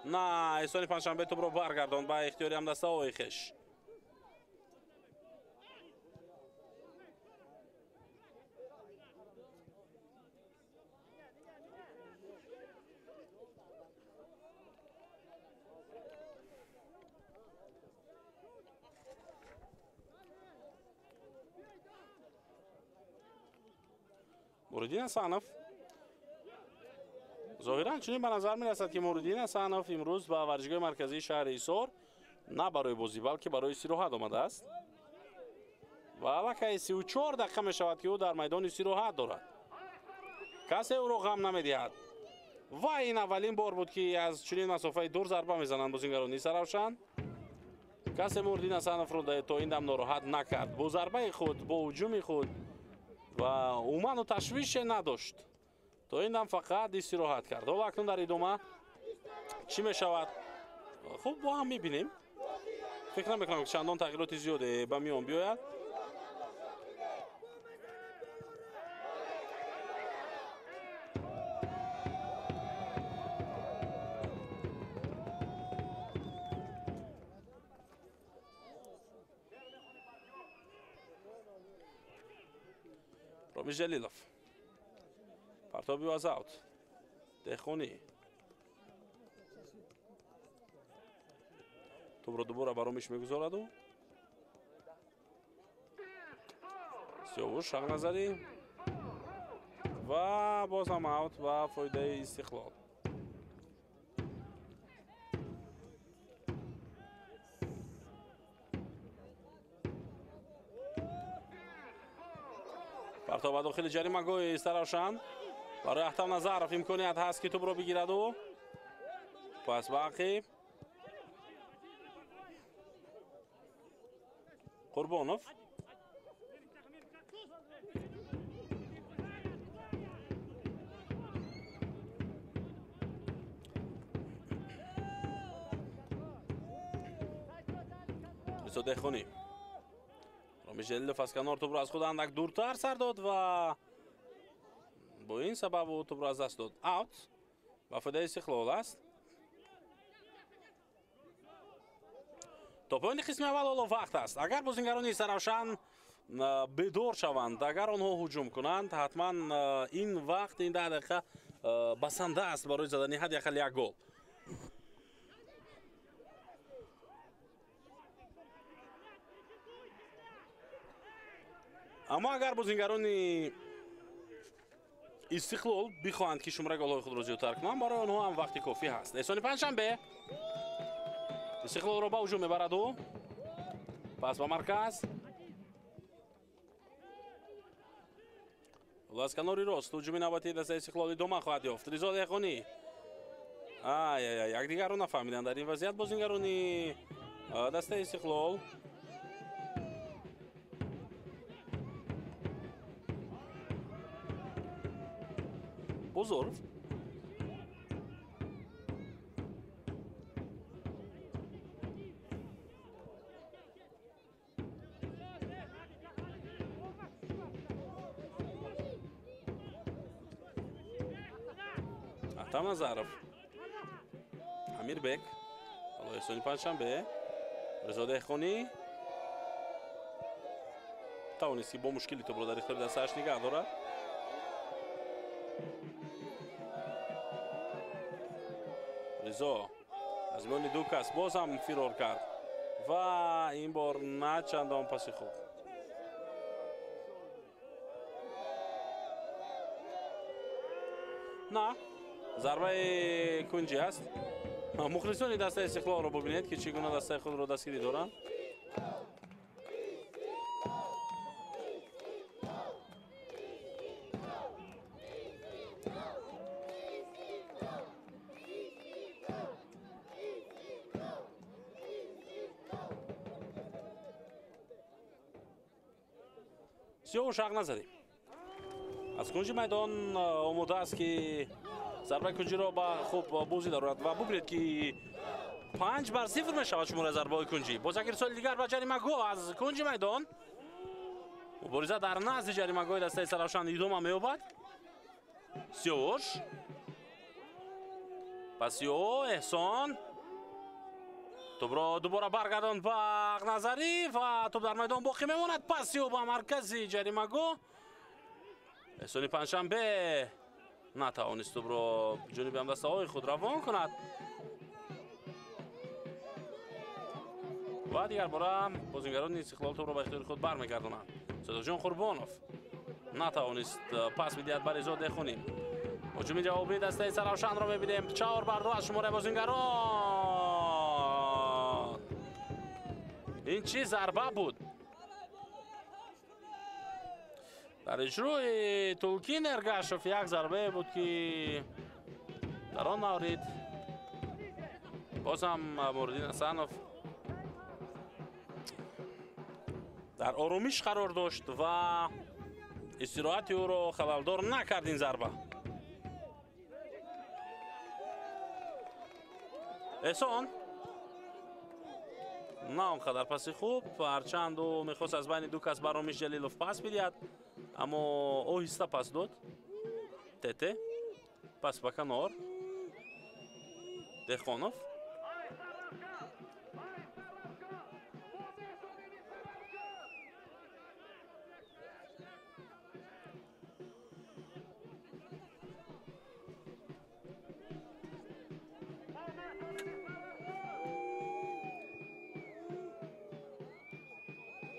На, Эҳсони Панҷшанбе тӯбро баргардонд ба ихтиёри ҳамдастаҳои хеш. Муриддин Ҳасанов. Зоҳиран чунин ба назар мерасад, ки Муриддин Ҳасанов имрӯз ба варзишгоҳи марказии шаҳри Ҳисор на барои бозӣ, балки барои истироҳат омадааст ва аллакай 34 дақиқа мешавад, ки ӯ дар майдон истироҳат дорад. Касе ӯро ғам намедиҳад ва ин аввалин бор буд, ки аз чунин масофаи дур зарба мезананд бозингарони Истаравшан. Касе Муриддин Ҳасановро то ин дам нороҳат накард. Бо зарбаи худ, бо ҳуҷуми худ ва умуман ташвише надошт. То ин дам фақат истироҳат кард. Ҳоло акнун дар идома чӣ мешавад? Хуб, бо ҳам мебинем. Фикр намекунам, ки чандон тағйироти зиёде ба миён биёяд. Ромиш Ҷалилов партоби аз аут. Деҳқонӣ тӯбро дубора ба Ромиш мегузораду. Сиёвуш Шаҳназарӣ ва боз ҳам аут ба фоидаи Истиқлол. Партоб ба дохили ҷаримагоҳи Истаравшан. Барои Аҳтам Назаров имконият ҳаст, ки тӯбро бигираду. Пас ба ақиб. Қурбонов. Ризо Деҳқонӣ. Ромиш Ҷалилов аз канор тӯбро аз худ андак дуртар сар дод ва бо ин сабаб ӯ тӯбро аз даст дод. Аут ба фоидаи Истиқлол аст. То поёни қисми аввал ҳоло вақт аст. Агар бозингарони Истаравшан бедор шаванд, агар онҳо ҳуҷум кунанд, ҳатман ин вақт, ин 10 дақиқа басанда аст барои задани ҳадди ақал як гол. Аммо агар бозингарони Истиқлол бихоҳанд, ки шумораи голҳои худро зиёдтар кунанд, барои онҳо ҳам вақти кофӣ ҳаст. Эҳсони Панҷшанбе Истиқлолро ба ҳуҷум мебараду. Пас ба марказ. Аз канори рост ҳуҷуми навбатии дастаи Истиқлол идома хоҳад ёфт. Ризо Деҳқонӣ. Ай ай ай, якдигарро нафаҳмиданд дар ин вазъият бозингарони дастаи Истиқлол. Бозоров. Аҳтам Назаров. Амирбек. Ҳоло Эҳсони Панҷшанбе. Ризо Деҳқонӣ тавонист, ки бо мушкили тӯбро дар ихтиёри дастааш нигаҳ дорад. Ризо аз миёни ду кас боз ҳам фирор кард ва ин бор на чандон паси хуб. На, зарбаи кунҷӣ аст. Мухлисони дастаи Истиқлолро бубинед, ки чӣ гуна дастаи худро дастгирӣ доранд. Сиёвуш Шаҳназарӣ аз кунҷи майдон омода аст, ки зарбаи кунҷиро ба хуб бозӣ дарорад ва бубинед, ки 5-0 мешавад шумораи зарбаҳои кунҷӣ. Боз як ирсоли дигар ба ҷаримагоҳ аз кунҷи майдон. Мубориза дар назди ҷаримагоҳи дастаи Истаравшан идома меёбад. Сиёвуш. Пас Эҳсон тӯбро дубора баргардонд ба Ақназарӣ ва тӯб дар майдон боқӣ мемонад. Пас ба маркази ҷаримагоҳ. Эҳсони Панҷшанбе натавонист тӯбро ҷониби ҳамдастаҳои худ равон кунад. Ва дигар бора бозингарони Истиқлол тӯбро ба ихтиёри худ бармегардонанд. Содиқҷон Қурбонов натавонист пас бидиҳад ба Ризо Деҳқонӣ. Ҳуҷуми ҷавобии дастаи Истаравшанро мебинем. 4-2 аз шумораи бозингарон. Ин чӣ зарба буд? Дар иҷрои Тулкин Эргашев як зарбае буд, ки дар он маврид боз ҳам Муриддин Ҳасанов дар оромиш қарор дошт ва истироҳати ӯро халалдор накард ин зарба. Эҳсон На он қадар паси хуб, ҳарчанд ӯ мехост аз байни ду кас ба Ромиш Ҷалилов пас бидиҳад, аммо оҳиста пас дод. Тете пас ба канор. Деҳқонов.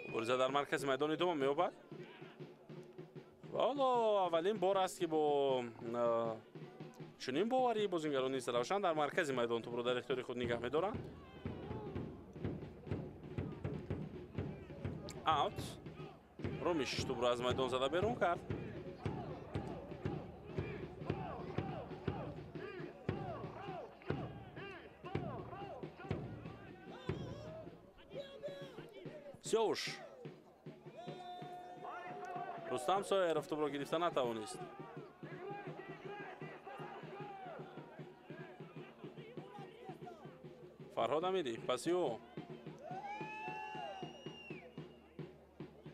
Мубориза дар маркази майдон идома меёбад. Ва ҳоло аввалин бор аст, ки бо чунин боварии бозингарони Истаравшан дар маркази майдон тӯбро дар ихтиёри худ нигаҳ медоранд. Аут. Ромиш тӯбро аз майдон зада берун кард. Сиёвуш. Рустам Соиров тӯбро гирифта натавонист. Фарҳод Амирӣ паси ӯ.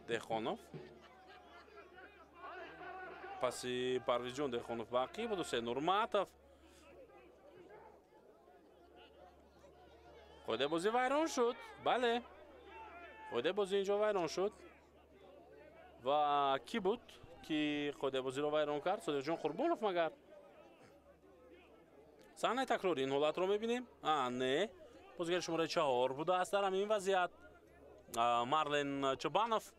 Деҳқонов. Паси Парвизҷон Деҳқонов ба ақиб буд. Ҳусейн Нурматов. Қоидаи бозӣ вайрон шуд. Бале. Қоидаи бозӣ инҷо вайрон шуд. Ва кӣ буд, ки қоидаи бозиро вайрон кард? Содиқҷон Қурбонов магар? Саҳнаи такрори ин ҳолатро мебинем. Не. Бозигари шумораи 4 будааст дар ҳамин вазъият. Марлен Чобанов.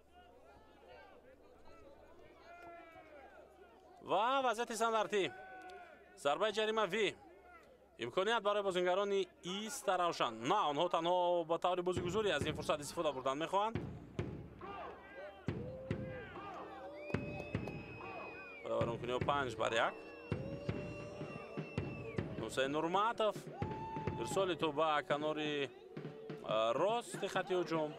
Ва вазъияти стандартӣ. Зарбаи ҷаримавӣ. Имконият барои бозингарони Истаравшан. На, онҳо танҳо ба таври бозигузорӣ аз ин фурсат истифода бурдан мехоҳанд. Вайронкуниҳо 5-1. Ҳусейн Нурматов ирсоли тӯб ба канори рости хати ҳуҷум.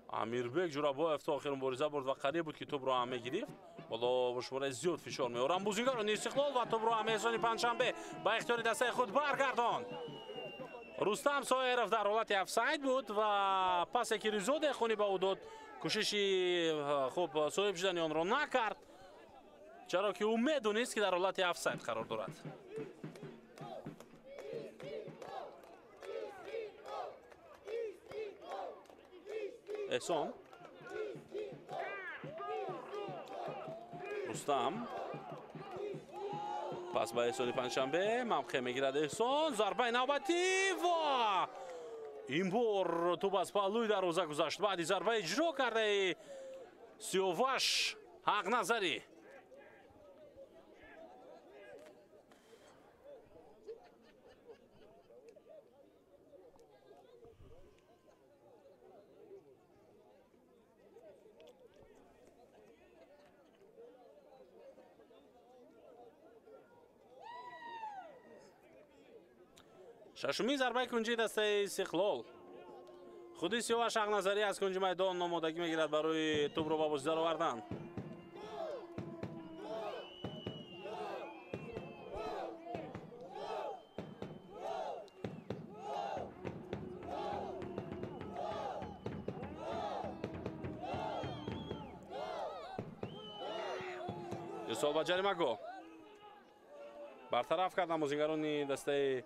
Амирбек Ҷурабоев то охир мубориза бурд ва қариб буд, ки тӯбро ҳам мегирифт. Ҳоло бо шумораи зиёд фишор меоранд бозингарони Истиқлол ва тӯбро ҳам Эҳсони Панҷшанбе ба ихтиёри дастаи худ баргардонд. Рустам Соиров дар ҳолати офсайд буд ва пасе, ки Ризо Деҳқонӣ ба ӯ дод, кӯшиши хуб соҳиб шудани онро накард, чаро ки ӯ медонист, ки дар ҳолати офсайд қарор дорад. Эҳсон. Рустам. Пас ба Эҳсони Панҷшанбе мавқеъ мегирад Эҳсон. Зарбаи навбатӣ ва ин бор тӯб аз паҳлӯи дарвоза гузашт. Баъди зарба иҷро кардаи Сиёваш Ҳақназарӣ. Шашумин зарбаи кунҷии дастаи Истиқлол. Худи Сиёваш Ҳақназарӣ аз кунҷи майдон омодагӣ мегирад барои тӯбро ба бозӣ даровардан. Ирсол ба ҷаримагоҳ. Бартараф карданд бозингарони дастаи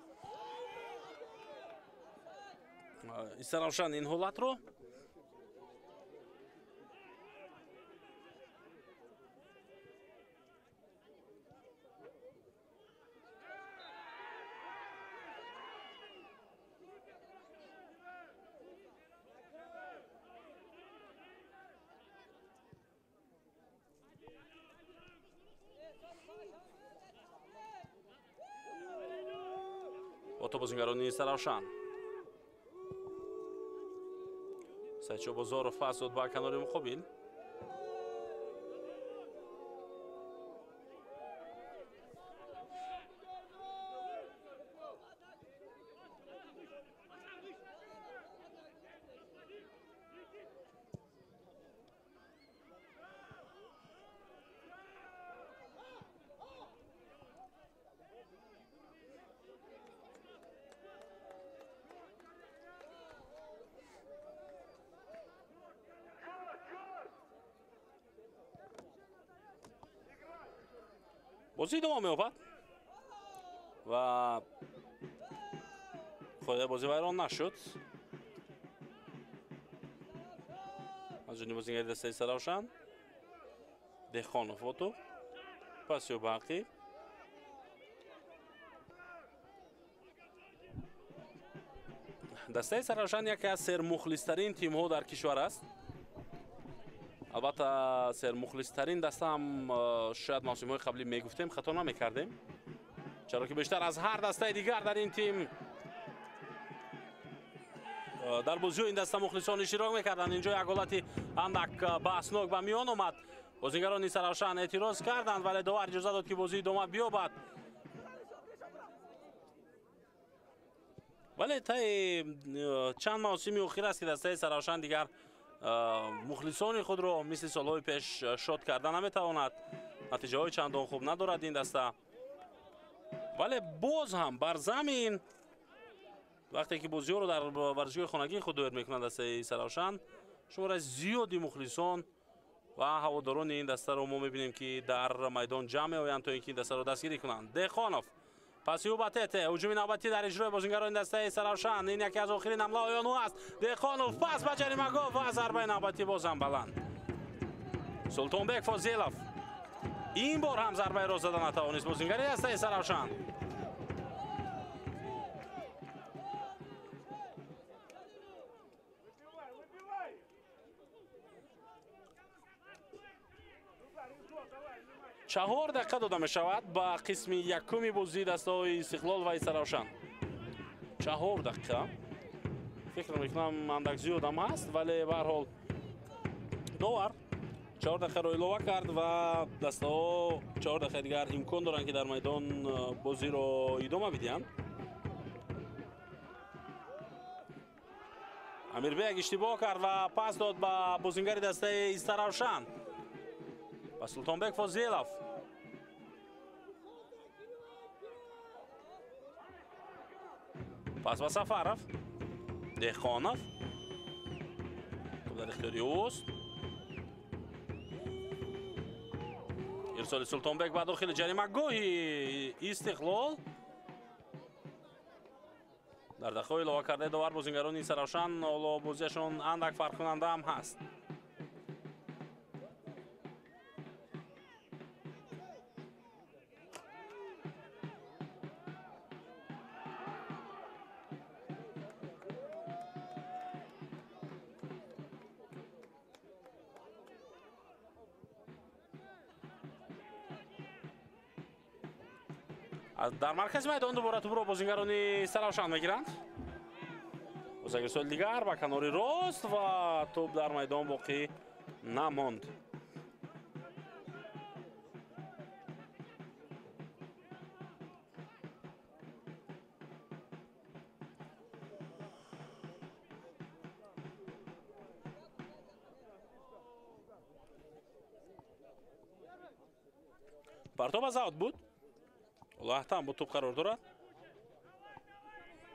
Истаравшан ин ҳолатро. Ото бозингарони Истаравшан. Сайчо Бозоров пас дод ба канори муқобил. Бозӣ идома меёбад ва қоидаи бозӣ вайрон нашуд. Аз ҷониби бозигари дастаи Саравшан Деҳқонов бо тӯб, паси ӯ ба ақиб. Дастаи Саравшан яке аз сермухлистарин тимҳо дар кишвар аст. Албатта, сермухлистарин даста ҳам шояд мавсимҳои қаблӣ мегуфтем, хато намекардем, чаро ки бештар аз ҳар дастаи дигар дар ин тим дар бозиҳои ин даста мухлисон иштирок мекарданд. Инҷо як ҳолати андак баҳснок ба миён омад. Бозигарони Саравшан эътироз карданд, вале довар иҷоза дод, ки бозӣ идома биёбад. Вале таи чанд мавсими охир аст, ки дастаи Саравшан дигар мухлисони худро мисли солҳои пеш шод карда наметавонад. Натиҷаҳои чандон хуб надорад ин даста. Вале боз ҳам бар замин вақте ки бозиҳоро дар варзишгоҳи хонагии худ доир мекунад дастаи Саравшан, шумораи зиёди мухлисон ва ҳаводорони ин дастаро мо мебинем, ки дар майдон ҷамъ меоянд, то ин ки ин дастаро дастгирӣ кунанд. Деҳқонов паси ӯ ба Тете. Ҳуҷуми навбатӣ дар иҷрои бозингарони дастаи Саравшан. Ин яке аз охирин ҳамлаҳои онҳо аст. Деҳқонов пас ба ҷаримагоҳ ва зарбаи навбатӣ бозам баланд. Султонбек Фозилов ин бор ҳам зарбаи рост зада натавонист бозингари дастаи Саравшан. 4 дақиқа дода мешавад ба қисми якуми бозии дастаҳои Истиқлол ва Саравшан. 4 дақиқа. Фикр мекунам, андак зиёдам ҳаст, вале ба ҳар ҳол довар 4 дақиқаро илова кард ва дастаҳо 4 дақиқаи дигар имкон доранд, ки дар майдон бозиро идома бидиҳанд. Амирбек иштибоҳ кард ва пас дод ба бозингари дастаи Истаравшан, ба Султонбек Фозилов. Пас ба Сафаров. Деҳқонов дар ихтиёри ӯст. Ирсоли Султонбек ба дохили ҷаримагоҳи Истиқлол. Дар дақиқаҳои илова кардаи довар бозингарони Саравшан ҳоло бозиашон андак фарқкунанда ҳам ҳаст. Дар маркази майдон дубора тӯбро бозингарони Саравшан мегиранд. Бозигарсоли дигар ба канори рост ва тӯб дар майдон боқӣ намонд. Партоб аз аут буд. Лаҳтам бо тӯб қарор дорад.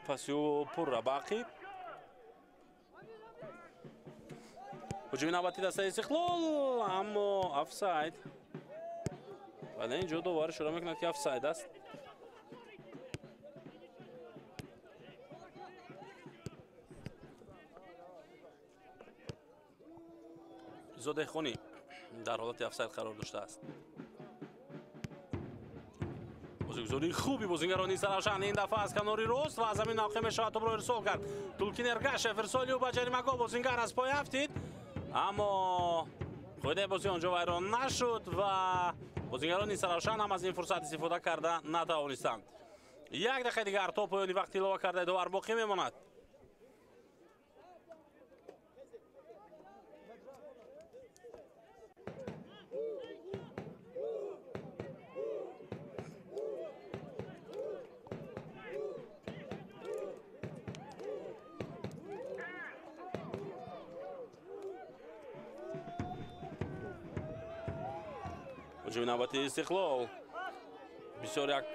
Паси ӯ пурра ба ақиб. Ҳуҷуми навбатӣ дастаи Истиқлол, аммо офсайд. Вале инҷо довар ишора мекунад, ки офсайд аст. Ризо Деҳқонӣ дар ҳолати офсайд қарор доштааст. Бозигузории хуби бозингарони Саравшан ин дафъа аз канори рост ва аз ҳамин мавқеъ мешавад тӯбро ирсол кард. Тулкин Эргашев ирсоли ӯ ба ҷаримагоҳ, бозингар аз пой афтид, аммо қоидаи бозӣ онҷо вайрон нашуд ва бозингарони Саравшан ҳам аз ин фурсат истифода карда натавонистанд. 1 дақиқаи дигар то поёни вақти илова кардаи довар боқӣ мемонад. Ҳуҷуми навбати Истиқлол бисёр як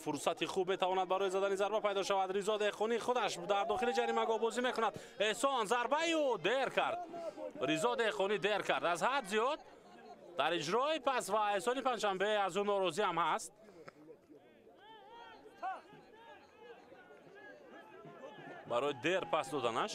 фурсати хуб метавонад барои задани зарба пайдо шавад. Ризо Деҳқонӣ худаш дар дохили ҷаримагоҳ бозӣ мекунад. Эҳсон зарбаи ӯ дер кард. Ризо Деҳқонӣ дер кард аз ҳад зиёд. Дар иҷрои пас ва Эҳсони Панҷшанбе аз ӯ норозӣ ҳам ҳаст. Барои дер пас доданаш.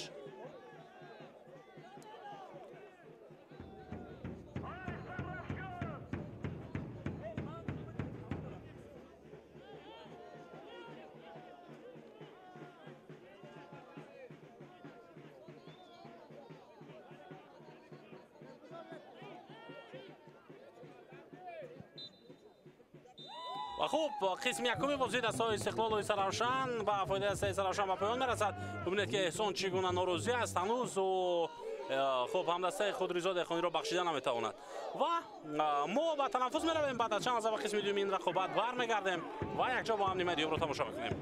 Ва хуб, қисми якуми бозии дастаҳои Истиқлолу Истаравшан ба фоидаи дастаи Истаравшан ба поён мерасад. Бубинед, ки Эҳсон чӣ гуна норозӣ аст. Ҳанӯз ӯ хуб ҳамдастаи худ Ризо Деҳқониро бахшида наметавонад. Ва мо ба танаффус меравем. Баъд аз чанд лаҳза ба қисми дуюми ин рақобат бармегардем ва якҷо бо ҳам нимаи дуюмро тамошо мекунем.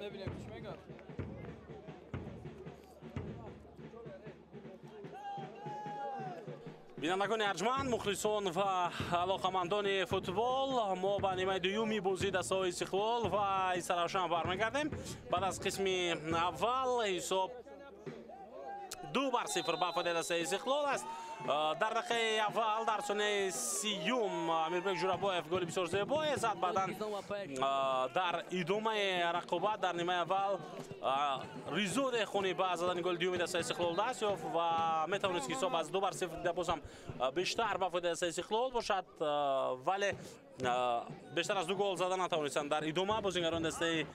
Мебинем, чӣ мегӯяд. Бинандагони арҷманд, мухлисон ва алоқамандони футбол, мо ба нимаи дуюми бозии дастаҳои Истиқлол ва Истаравшан бармегардем. Баъд аз қисми аввал ҳисоб 2-0 ба фоидаи дастаи Истиқлол аст. Дар дақиқаи аввал дар сонияи 30 Амирбек Ҷурабоев голи бисёр зебое зад. Баъдан дар идомаи рақобат дар нимаи аввал Ризо Деҳқонӣ ба задани голи дуюми дастаи Истиқлол даст ёфт ва метавонист ки ҳисоб аз 2-0 дида бозам бештар ба фоидаи дастаи Истиқлол бошад, вале бештар аз 2 гол зада натавонистанд дар идома бозингарони дастаи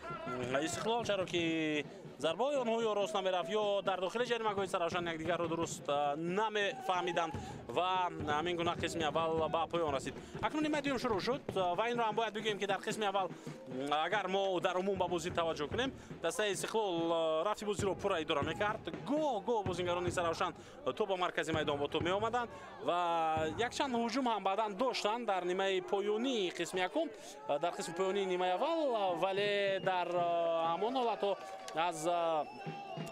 Истиқлол, чаро ки зарбаҳои онҳо ё рост намерафт, ё дар дохили ҷаримагоҳи Саравшан якдигарро дуруст намефаҳмиданд ва ҳамин гуна қисми аввал ба поён расид. Акнун нимаи дуюм шурӯъ шуд ва инро ҳам бояд бигӯем, ки дар қисми аввал агар мо дар умум ба бозӣ таваҷҷӯҳ кунем, дастаи Истиқлол рафти бозиро пурра идора мекард. Гоҳ гоҳ бозингарони Саравшан то ба маркази майдон бо тӯб меомаданд ва якчанд ҳуҷум ҳам баъдан доштанд дар нимаи поёнии қисми якум, дар қисми поёнии нимаи аввал, вале дар ҳамон ҳолатҳо аз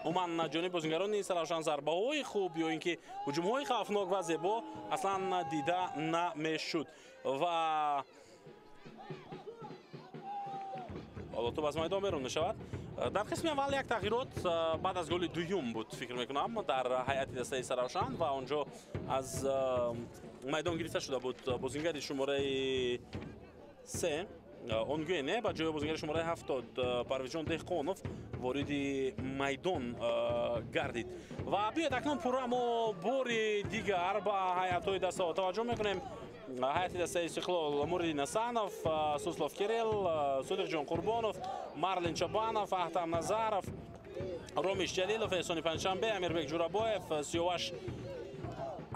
умуман ҷониби бозингарони Саравшан зарбаҳои хуб ё ин ки ҳуҷумҳои хавфнок ва зебо аслан дида намешуд ва ҳоло тӯб аз майдон берун мешавад. Дар қисми аввал як тағйирот баъд аз голи дуюм буд, фикр мекунам, дар ҳайати дастаи Саравшан ва онҷо аз майдон гирифта шуда буд бозингари шумораи 3 Онгуене, ба ҷои бозингари шумораи 70 Парвизҷон Деҳқонов вориди майдон гардид. Ва биёед акнун пурра мо бори дигар ба ҳайатҳои дастаҳо таваҷҷӯҳ мекунем. Ҳайати дастаи Истиқлол: Муриддин Асанов, Суслов Кирилл, Содиқҷон Қурбонов, Марлин Чобанов, Аҳтам Назаров, Ромиш Ҷалилов, Эҳсони Панҷшанбе, Амирбек Ҷурабоев, Сиёваш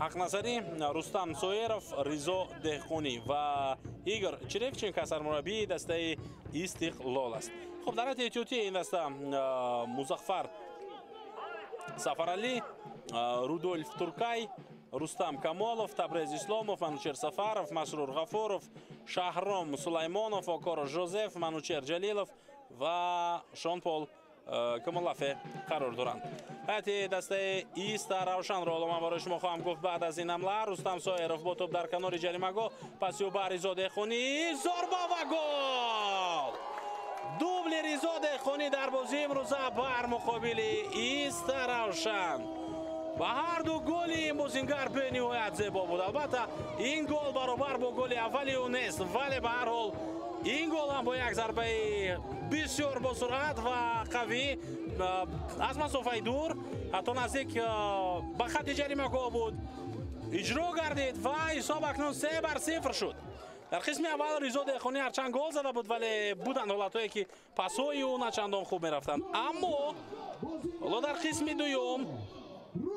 Ҳақназарӣ, Рустам Соеров, Ризо Деҳқонӣ ва Игор Черевченко сармураббии дастаи Истиқлол аст. Хуб, дар ҳайати эҳтиётии ин даста Музаффар Сафаралӣ, Рудольф Туркай, Рустам Камолов, Табрез Исломов, Манучер Сафаров, Масрур Ғафуров, Шаҳром Сулаймонов, Окоро Жозеф, Манучер Ҷалилов ва Шонпол Камолафе қарор доранд. Ҳайати дастаи Истаравшанро ҳоло ман барои шумо хоҳам гуфт. Баъд аз ин ҳамла Рустам Соеров бо тӯб дар канори ҷаримагоҳ, паси ӯ ба Ризо Деҳқонӣ, зарба ва гол! Дубли Ризо Деҳқонӣ дар бозии имрӯза бар муқобили Истаравшан. Ва ҳар ду голи ин бозингар бениҳоят зебо буд. Албатта ин гол баробар бо голи аввали ӯ нест, вале ба ҳар ҳол ин гол ҳам бо як зарбаи бисёр босуръат ва қавӣ аз масофаи дур ҳатто наздик ба хатти ҷаримагоҳ буд иҷро гардид ва ҳисоб акнун 3-0 шуд. Дар қисми аввал Ризо Деҳқонӣ ҳарчанд гол зада буд, вале буданд ҳолатҳое ки пасҳои ӯ начандон хуб мерафтанд. Аммо ҳоло дар қисми дуюм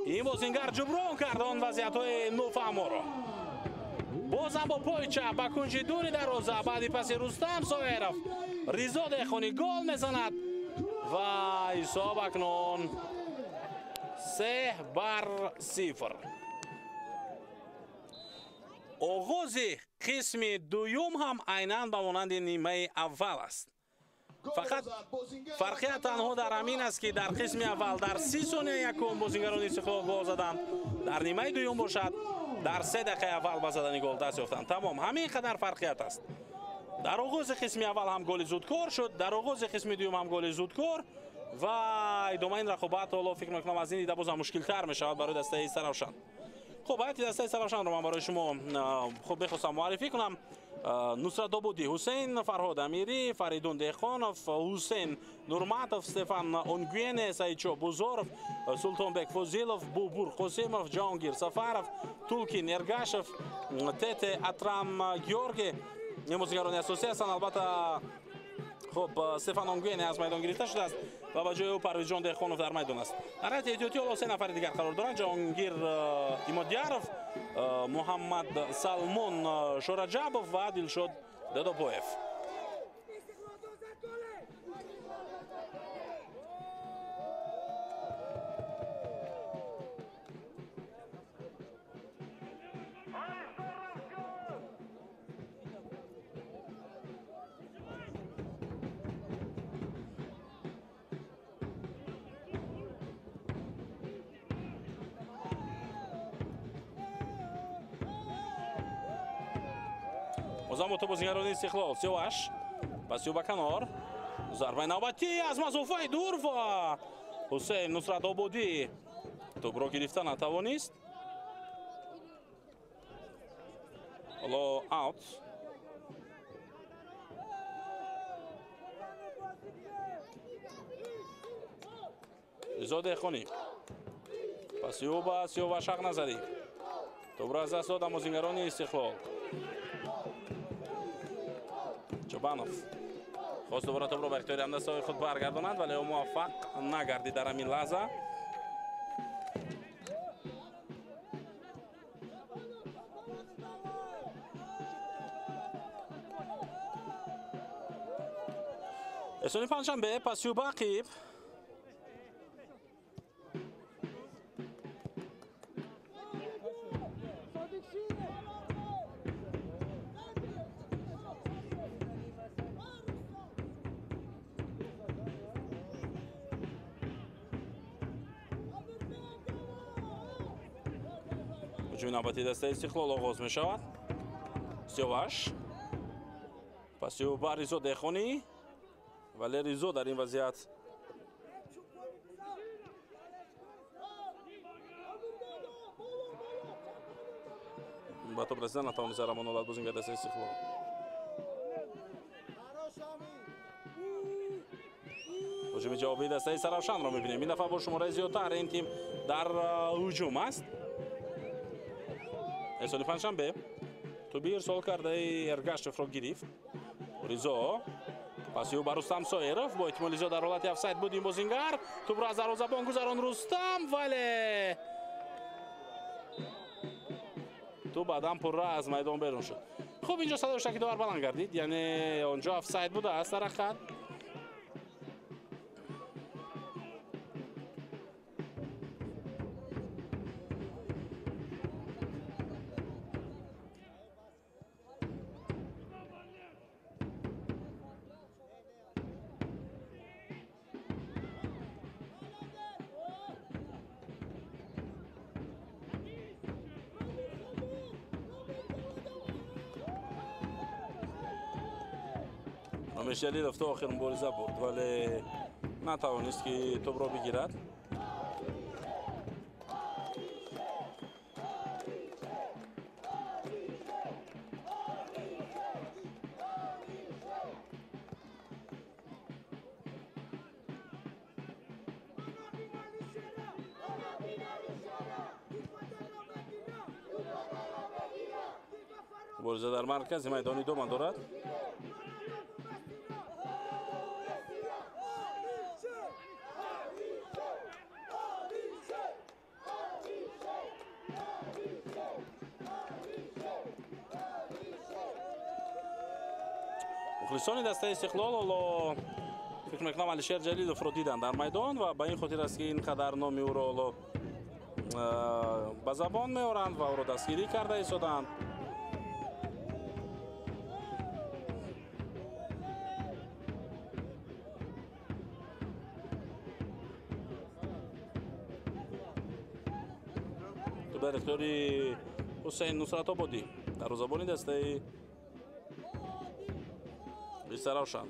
ин бозингар ҷуброн кард он вазъиятҳои нофаҳморо. Бозам бо пои чап ба кунҷи дури дарвоза баъди паси Рустам Соеров Ризо Деҳқонӣ гол мезанад ва ҳисоб акнун 3-0. Оғози қисми дуюм ҳам айнан ба монанди нимаи аввал аст. Фақат фарқият танҳо дар ҳамин аст, ки дар қисми аввал дар 30 сония якум бозингарони Истиқлол гол заданд, дар нимаи дуюм бошад дар 3 дақиқаи аввал ба задани гол даст ёфтанд. Тамом, ҳамин қадар фарқият аст. Дар оғози қисми аввал ҳам голи зудкор шуд, дар оғози қисми дуюм ҳам голи зудкор ва идомаи ин рақобат ҳоло фикр мекунам аз ин дида бозам мушкилтар мешавад барои дастаи Саравшан. Хуб, ҳайати дастаи Саравшанро ман барои шумо хуб мехостам муаррифӣ кунам. Нусрат Добудӣ, Ҳусейн Фарҳод Амирӣ, Фаридун Деҳқонов, Ҳусейн Нурматов, Стефан Онгуене, Саидшо Бузоров, Султонбек Фозилов, Бубур Қосимов, Ҷаҳонгир Сафаров, Тулкин Эргашев, Тете Атрам Георги. Ин бозигарони асосӣ ҳастанд. Албатта хуб, Стефан Онгуене аз майдон гирифта шудааст ва ба ҷои ӯ Парвизҷон Деҳқонов дар майдон аст. Дар ҳайати эҳтиётӣ ҳоло 3 нафари дигар қарор доранд: Ҷаҳонгир Имодияров, Муҳаммад Салмон Шораҷабов ва Дилшод Дадобоев. Бозам бо тӯб бозингарони Истиқлол. Сиёваш паси ӯ ба канор. Зарбаи навбатӣ аз масофаи дур ва Ҳусейн Нусратободӣ тӯбро гирифта натавонист. Ҳоло аут. Ризо Деҳқонӣ паси ӯ ба Сиёваш Ҳақназарӣ. Тӯбро аз даст дод бозингарони Истиқлол. Чобанов хост дубора тӯбро ба ихтиёри ҳамдастаҳои худ баргардонад, вале ӯ муваффақ нагардид дар ҳамин лаҳза. Эҳсони Панҷшанбе паси ӯ ба ақиб. Ҳуҷуми навбатии дастаи Истиқлол оғоз мешавад. Сиёваш паси ӯ ба Ризо Деҳқонӣ, вале Ризо дар ин вазъият ба тӯб расида натавонист. Рамон бозингари дастаи Истиқлол. Ҳуҷуми ҷавобии дастаи Саравшанро мебинем. Ин дафъа бо шумораи зиёдтар ин тим дар ҳуҷум аст. Эҳсони Панҷшанбе тӯби ирсол кардаи Эргашевро гирифт. Ризо паси ӯ ба Рустам Соиров. Бо эҳтимоли зиёд дар ҳолати офсайд буд ин бозингар. Тӯбро аз дарвозабон гузарон Рустам, вале тӯб баъдан пурра аз майдон берун шуд. Хуб, инҷо садои шаки довар баланд гардид, яъне онҷо офсайд будааст дар ҳақиқат. Ҷалилов то охир мубориза бурд, вале натавонист ки тӯбро бигирад. Мубориза дар маркази майдон идома дорад. Мухлисони дастаи Истиқлол ҳоло фикр мекунам Алишер Ҷалиловро диданд дар майдон ва ба ин хотир аст ки ин қадар номи ӯро ҳоло ба забон меоранд ва ӯро дастгирӣ карда истоданд. Дар ихтиёри Ҳусейн Нусратободӣ, дарвозабони дастаи Саравшан.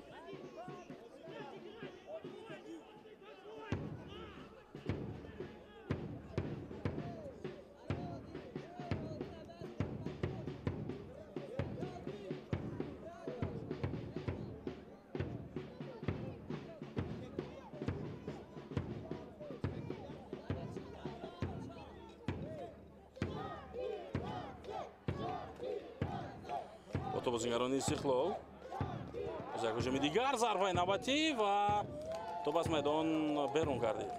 Бо бозингарони Истиқлол як ҳуҷуми дигар, зарбаи навбатӣ ва тӯб аз майдон берун гардид.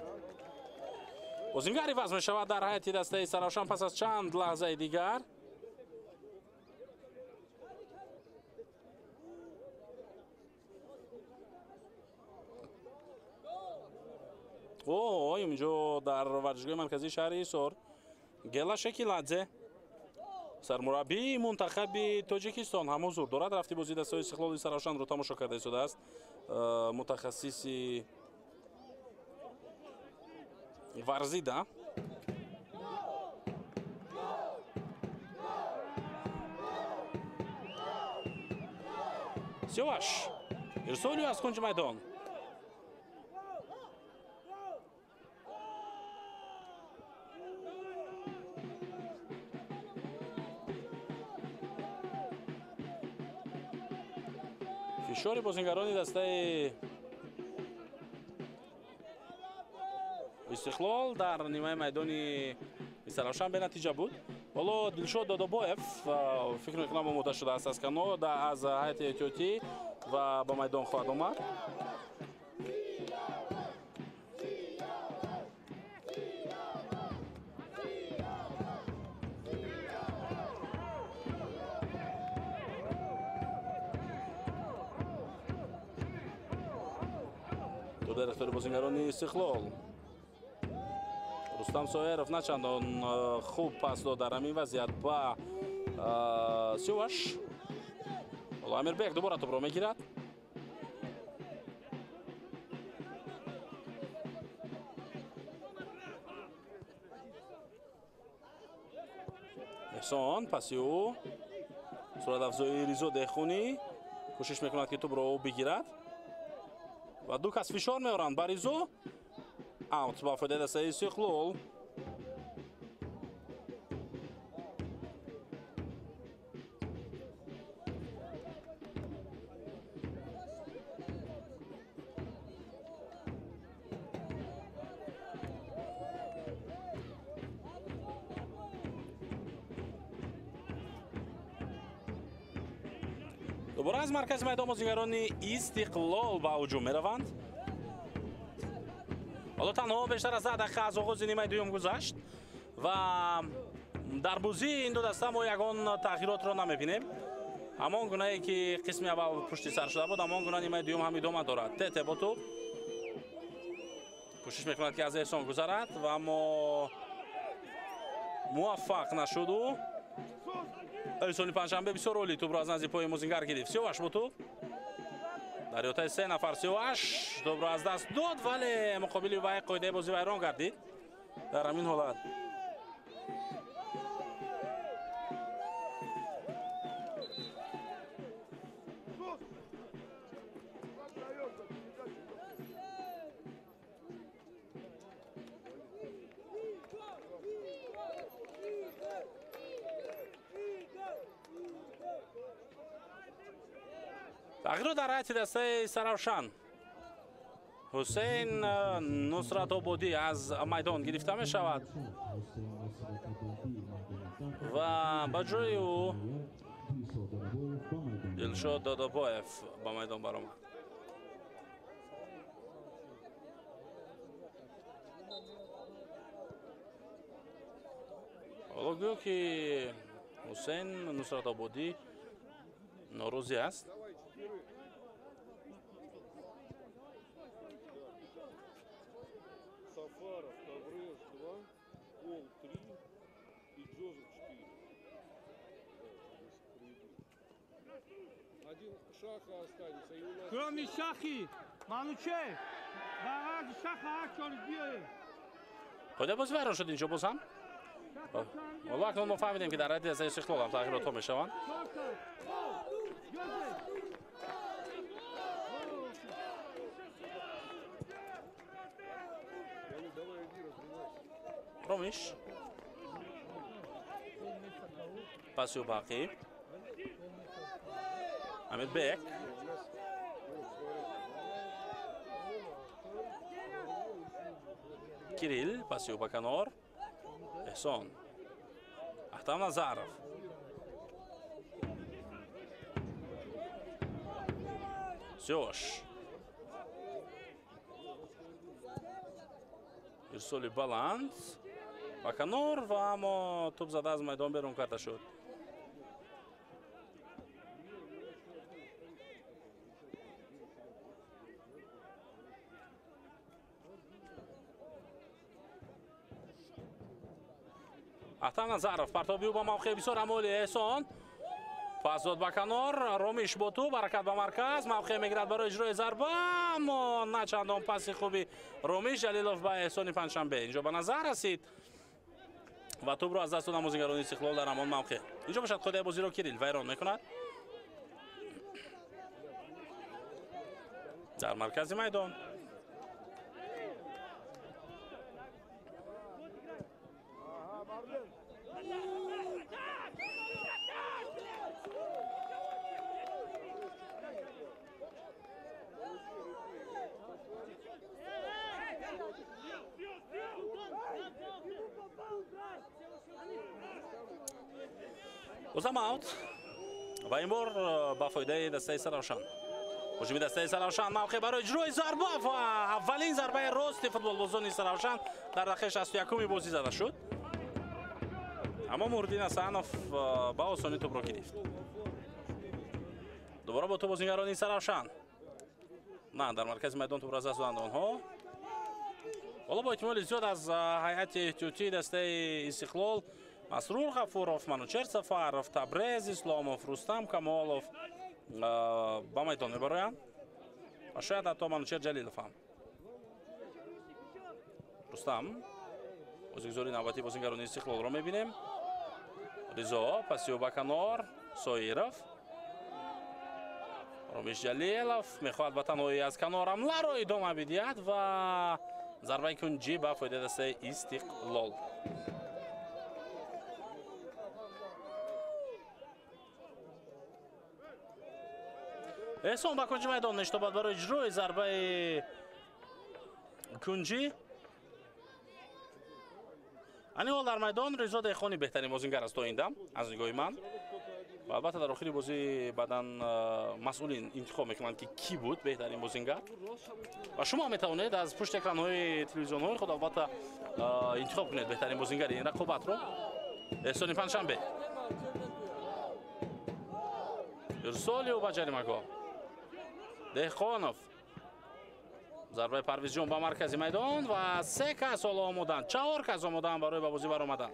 Бозингар иваз мешавад дар ҳайати дастаи Саравшан пас аз чанд лаҳзаи дигар. О, инҷо дар варзишгоҳи марказии шаҳри Ҳисор Гела Шекиладзе, сармураббии мунтахаби Тоҷикистон, ҳам ҳузур дорад. Рафти бозии дастаҳои Истиқлоли Саравшанро тамошо карда истодааст. Мутахассиси варзида. Сиёваш ирсоли аз кунҷи майдон. Фишори бозингарони дастаи Истиқлол дар нимаи майдони Истаравшан бенатиҷа буд. Ҳоло Дилшод Додобоев фикр мекунам омода шудааст аз канор аз ҳайати эҳтиётӣ ва ба майдон хоҳад омад. Дар ихтиёри бозингарони Истиқлол. Рустам Соеров на чандон хуб пас дод дар ҳамин вазъият ба Сиёваш. Ҳоло Амирбек дубора тӯбро мегирад. Эҳсон паси ӯ суратафзои Ризо Деҳхунӣ кӯшиш мекунад, ки тӯбро ӯ бигирад ва ду кас фишор меоранд ба Ризо. Аут ба фоидаи дастаи Истиқлол. Дубора аз маркази майдон бозингарони Истиқлол ба ҳуҷум мераванд. Ҳоло танҳо бештар аз 10 дақиқа аз оғози нимаи дуюм гузашт ва дар бозии ин ду даста мо ягон тағйиротро намебинем. Ҳамон гунае ки қисми аввал пушти сар шуда буд, ҳамон гуна нимаи дуюм ҳам идома дорад. Тете бо тӯб кӯшиш мекунад, ки аз Эҳсон гузарад ва аммо муваффақ нашуд ӯ. Эҳсони Панҷшанбе бисёр олӣ тӯбро аз назди пои мозингар гирифт. Сиёваш бо тӯб дар иҳотаи се нафар. Сиёваш тӯбро аз даст дод, вале муқобили вай қоидаи бозӣ вайрон гардид дар ҳамин ҳолат. Тағйирот дар ҳайати дастаи Саравшан. Ҳусейн Нусратободӣ аз майдон гирифта мешавад ва ба ҷои ӯ Дилшод Додобоев ба майдон баромад. Ҳоло гӯё ки Ҳусейн Нусратободӣ норозӣ аст. Сафаров, Таврез 2, Пол 3 и Джозеф 4. Один Шаха останется. И у нас... Кроме Шахи, Мануче, Барази Шаха, Акчор биёе. Қоида бозӣ вайрон шуд инҷо боз ҳам. Ҳоло акнун мо фаҳмидем, ки дар ҳайати дастаи Истиқлол ҳам тағйиротҳо мешаванд. Ромиш паси ӯ ба ақиб. Амирбек Кирилл паси ӯ ба канор. Эҳсон Ахтам Назаров. Сиёваш ирсоли баланд ба канор ва аммо тӯб зада аз майдон берун карда шуд. Ахтам Назаров партоби ӯ ба мавқеи бисёр амоли Эҳсон. Пас дод ба канор. Ромиш бо тӯб ҳаракат ба марказ, мавқеъ мегирад барои иҷрои зарба, аммо на чандон паси хуби Ромиш Ҷалилов ба Эҳсони Панҷшанбе инҷо ба назар расид ва тӯбро аз даст дод бозигарони Истиқлол дар ҳамон мавқеъ. Инҷо бошад қоидаи бозиро Кирилл вайрон мекунад. Дар маркази майдон. Бозам аут ва ин бор ба фоидаи дастаи Саравшан. Ҳуҷуми дастаи Саравшан, мавқеъ барои иҷрои зарба ва аввалин зарбаи рости футболбозони Саравшан дар дақиқаи 61-уми бозӣ зада шуд. Аммо Муҳриддин Ҳасанов ба осонӣ тӯбро гирифт. Дубора бо тӯб бозигарони Саравшан. На, дар маркази майдон тӯбро аз даст доданд онҳо. Ҳоло бо эҳтимоли зиёд аз ҳайати эҳтиётии дастаи Истиқлол Масрур Ғафуров, Манучер Сафаров, Табрез Исломов, Рустам Камолов ба майдон мебароянд ва шояд ҳатто Манучер Ҷалилов ҳам. Рустам бозигузори навбатии бозигарони Истиқлолро мебинем. Ризо пасиё ба канор, Соиров, Ромиш Ҷалилов мехоҳад ба танҳоӣ аз канор ҳамларо идома бидиҳад ва зарбаи кунҷӣ ба фоидаи дастаи Истиқлол. Эҳсон ба кунҷи майдон мештобад барои иҷрои зарбаи кунҷӣ. Ани ҳол дар майдон Ризо Деҳқони беҳтарин бозингар аст то ин дам аз нигоҳи ман. Ва албатта дар охири бозӣ баъдан масъулин интихоб мекунанд, ки кӣ буд беҳтарин бозингар. Ва шумо метавонед аз пушти экранҳои телевизионҳои худ албатта интихоб кунед беҳтарин бозингари ин рақобатро. Эҳсони Панҷшанбе. Ирсоли ӯ ба ҷаримагоҳ. Деҳқонов. Зарбаи Парвизҷон ба маркази майдон ва се кас ҳоло омоданд, чаҳор кас омодаанд барои ба бозӣ баромадан.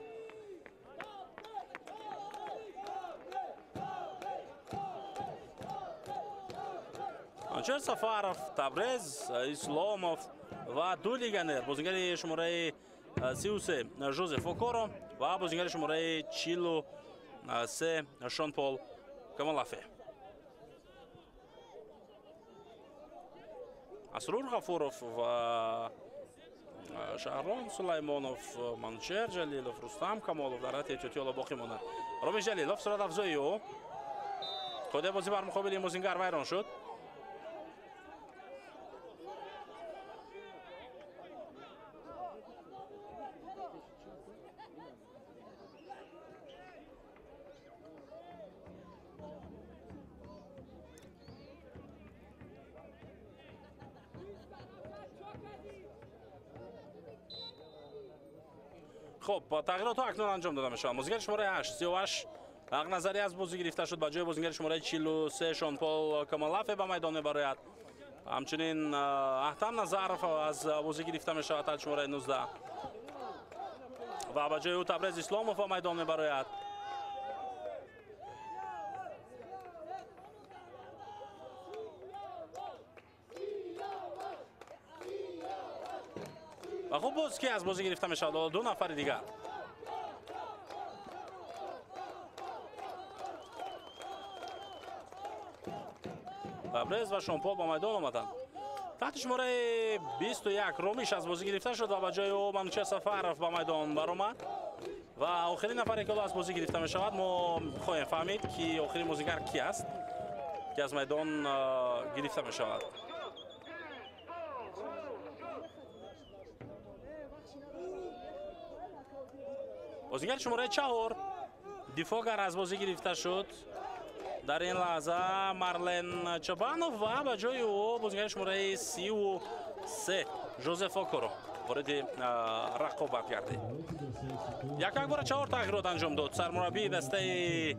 Манучер Сафаров, Табрез Исломов ва ду легионер, бозингари шумораи 33 Жозеф Окоро ва бозингари шумораи 43 Шон Пол Камалафе. Асрур Ғафуров ва Шаҳром Сулаймонов, Манучер Ҷалилов, Рустам Камолов дар ҳайати эҳтиётӣ ҳоло боқӣ монанд. Ромиш Ҷалилов, сурат афзои ӯ. Қоидаи бозӣ бар муқобили ин бозингар вайрон шуд. Хуб, тағйиротҳо акнун анҷом дода мешаванд. Бозигари шумораи 8 Сиёваш Ҳақназарӣ аз бозӣ гирифта шуд, ба ҷои бозигари шумораи 43 Шонпол Камалафе ба майдон мебарояд. Ҳамчунин Аҳтам Назаров аз бозӣ гирифта мешавад таҳти шумораи 19 ва ба ҷои ӯ Табрез Исломов ба майдон мебарояд. Ва хуб, боз ки аз бозӣ гирифта мешавад? Ду нафари дигар. Табрез ва Шонпол ба майдон омаданд. Таҳти шумораи 21 Ромиш аз бозӣ гирифта шуд ва ба ҷои ӯ Манучер Сафаров ба майдон баромад. Ва охирин нафаре ки аз бозӣ гирифта мешавад, мо хоҳем фаҳмид, ки охирин бозингар ки аст, ки аз майдон гирифта мешавад. Бозигари шумораи 4 дифоъгар аз бозӣ гирифта шуд. Дар ин лаҳза Марлен Чобанов ва ба ҷои ӯ бозигари шумораи 33 Жозеф Окоро вориди рақобат гардид. Як бора чаҳор тағйирот анҷом дод сармураббии дастаи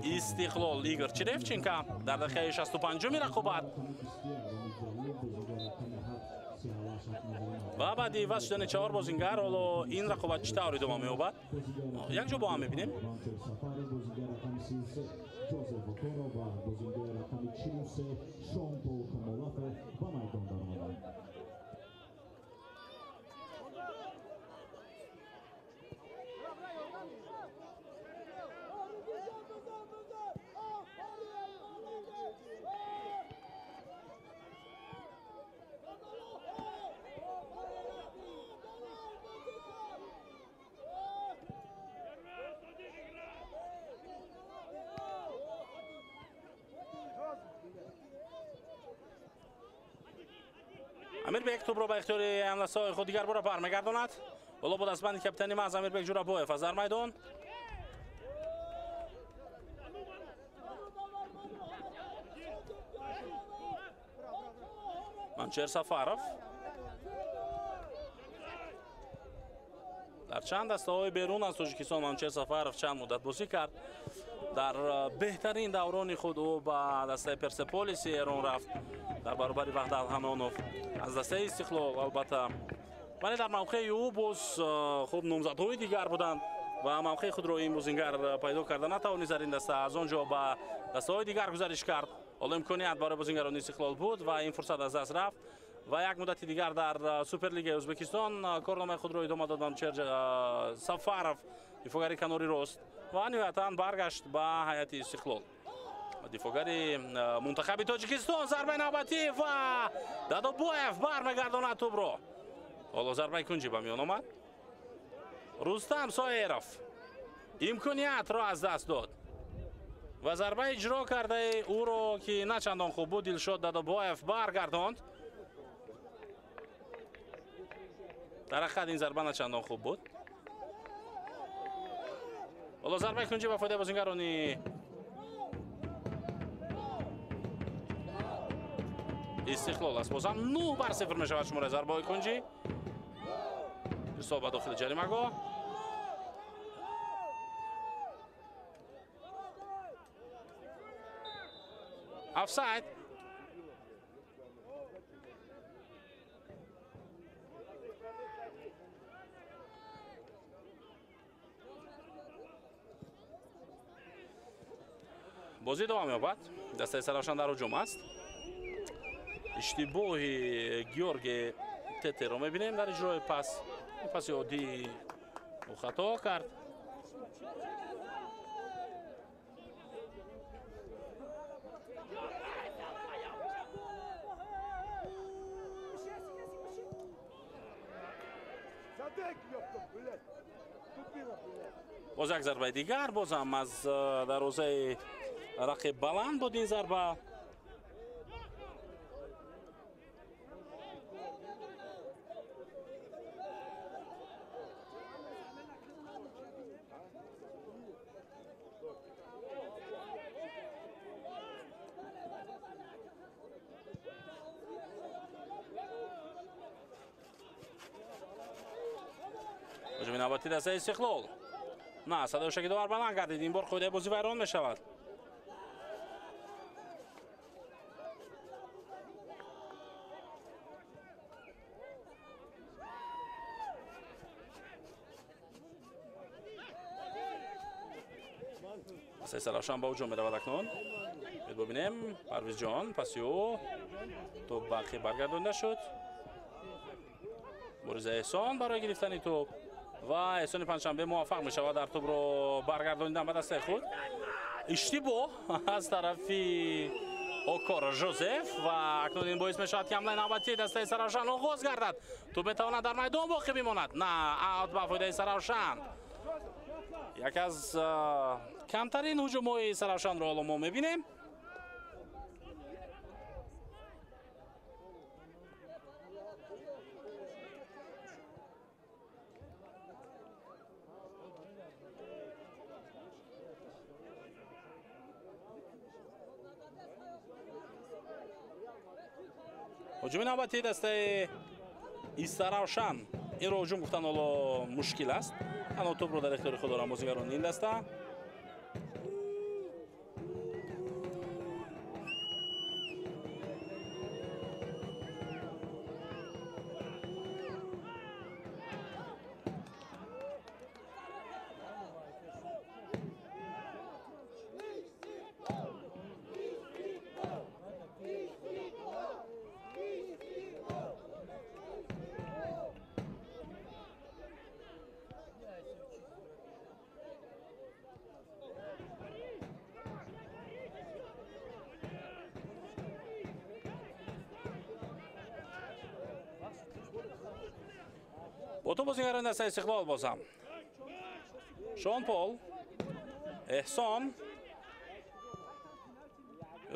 Истиқлол Игор Черевченко дар дақиқаи 65-уми рақобат. Ва баъди иваз шудани чаҳор бозингар ҳоло ин рақобат чӣ тавр идома меёбад, якҷо бо ҳам мебинем. Жозеф Окоро ва бозингари рақами 43 Шон Пол Камолафе ба майдон баромаданд. Амирбек тӯбро ба ихтиёри ҳамдастаҳои худ дигар бора бармегардонад. Ҳоло бо дастбанди капитани маҳз Амирбек Ҷурабоев аз дар майдон. Манучер Сафаров дар чанд дастаҳои берун аз Тоҷикистон Манучер Сафаров чанд муддат бозӣ кард. Дар беҳтарин даврони худ ӯ ба дастаи Персеполиси Эрон рафт дар баробари Ваҳдат Ҳанонов аз дастаи Истиқлол албатта. Вале дар мавқеи ӯ боз хуб номзадҳои дигар буданд ва мавқеи худро ин бозингар пайдо карда натавонист дар ин даста. Аз он ҷо ба дастаҳои дигар гузариш кард. Ҳоло имконият барои бозингарони Истиқлол буд ва ин фурсат аз даст рафт ва як муддати дигар дар Суперлигаи Ӯзбекистон корномаи худро идома дод Манучер Сафаров, дифоъгари канори рост, ва ниҳоятан баргашт ба ҳайати Истиқлол. Дифоъгари мунтахаби Тоҷикистон зарбаи навбатӣ ва Дадобоев бармегардонад тӯбро. Ҳоло зарбаи кунҷӣ ба миён омад. Рустам Соиров имкониятро аз даст дод ва зарбаи иҷро кардаи ӯро, ки на чандон хуб буд, Дилшод Дадобоев баргардонд. Дар ҳақиқат ин зарба на чандон хуб буд. Ҳоло зарбаи кунҷӣ ба фоидаи бозингарони Истиқлол аст. Бозам 9-0 мешавад шумораи зарбаҳои кунҷӣ. Ирсол ба дохили ҷаримагоҳ. Офсайд. Бозӣ идома меёбад. Дастаи Саравшан дар ҳуҷум аст. Иштибоҳи Георги Тетеро мебинем дар иҷрои пас. Паси оддӣ ӯ хато кард. Боз як зарбаи дигар, бозам аз дарвозаи рақиб баланд буд ин зарба. Ҳуҷуми навбатӣ дастаи Истиқлол. На, садои шаки довар баланд гардид. Ин бор қоидаи бозӣ вайрон мешавад. Дастаи Саравшан ба ҳуҷум меравад акнун. Бибинем Парвизҷон паси ӯ тӯб ба ақиб баргардонда шуд. Муриза Эҳсон барои гирифтани тӯб ва Эҳсони Панҷшанбе муваффақ мешавад дар тӯбро баргардонидан ба дастаи худ. Иштибоҳ аз тарафи Окор Жозеф ва акнун ин боис мешавад, ки ҳамлаи навбатии дастаи Саравшан оғоз гардад. Тӯб метавонад дар майдон боқӣ бимонад. На, аут ба фоидаи Саравшан. Яке аз камтарин ҳуҷумҳои Саравшанро ҳоло мо мебинем. Ҳуҷуми навбатии дастаи Истаравшан. Инро ҳуҷум гуфтан ҳоло мушкил аст. Танҳо тӯбро дар ихтиёри худ доранд бозигарони ин даста. Бо ту бозигарони дастаи Истиқлол бозам. Шон Пол, Эҳсон,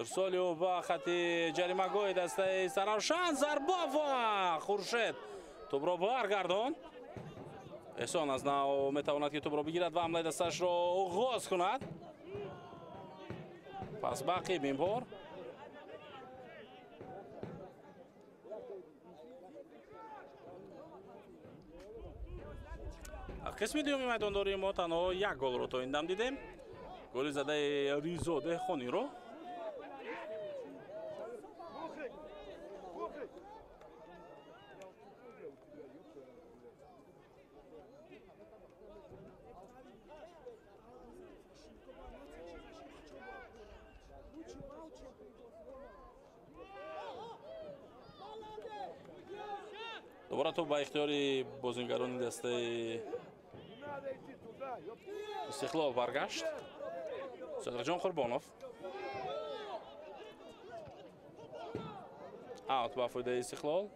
Ирсоли ӯ ба хати ҷаримагоҳи дастаи Саравшан, зарба ва Хуршед тӯбро баргардон. Эҳсон аз нав метавонад ки тӯбро бигирад ва ҳамлаи дастаашро оғоз кунад. Пас ба ақиб ин бор. Қисми дуюми майдондории мо танҳо як голро то ин дам дидем. Голи задаи Ризо Деҳқониро. Дубора топ ба ихтиёри бозингарони дастаи Истиқлол баргашт. Содиқҷон Қурбонов. Аут ба фоидаи Истиқлол.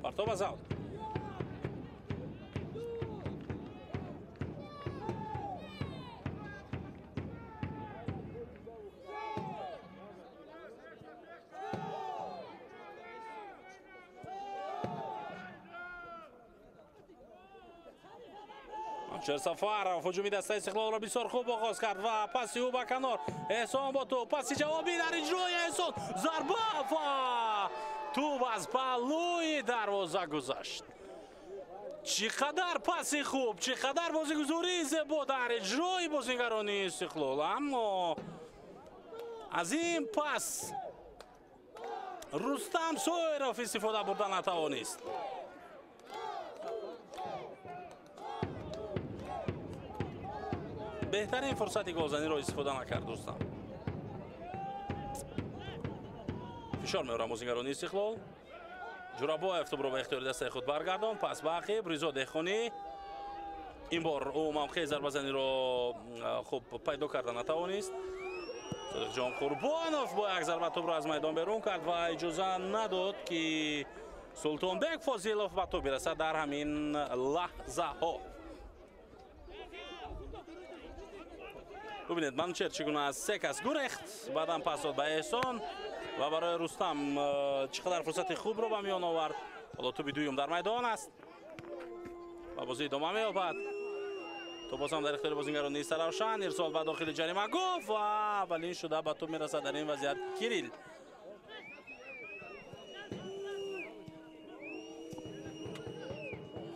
Партоб аз аут. Манучер Сафаров ҳуҷуми дастаи Истиқлолро бисёр хуб оғоз кард ва паси ӯ ба канор. Эҳсон бо тӯб, паси ҷавобӣ дар иҷрои Эҳсон, зарба ва тӯб аз паҳлӯи дарвоза гузашт. Чӣ қадар паси хуб, чӣ қадар бозигузории зебо дар иҷрои бозигарони Истиқлол, аммо аз ин пас Рустам Соиров истифода бурда натавонист. Беҳтарин фурсати голзаниро истифода накард Рустам. Фишор меорам бозигарони Истиқлол. Ҷурабоев тӯбро ба ихтиёри дастаи худ баргардон. Пас ба ақиб Ризо Деҳқонӣ. Ин бор ӯ мавқеи зарбазаниро хуб пайдо карда натавонист. Содиқҷон Қурбонов бо як зарба тӯбро аз майдон берун кард ва иҷоза надод, ки Султонбек Фозилов ба тӯб бирасад дар ҳамин лаҳзаҳо. Бубинед, Манучер чӣ гуна аз се кас гурехт, баъдан пас дод ба Эҳсон ва барои Рустам чӣ қадар фурсати хубро ба миён овард. Ҳоло тӯби дуюм дар майдон аст ва бозӣ идома меёбад. Тӯб боз ҳам дар ихтиёри бозингарони Истаравшан. Ирсол ба дохили ҷаримагоҳ ва аввалин шуда ба тӯб мерасад дар ин вазъият Кирил.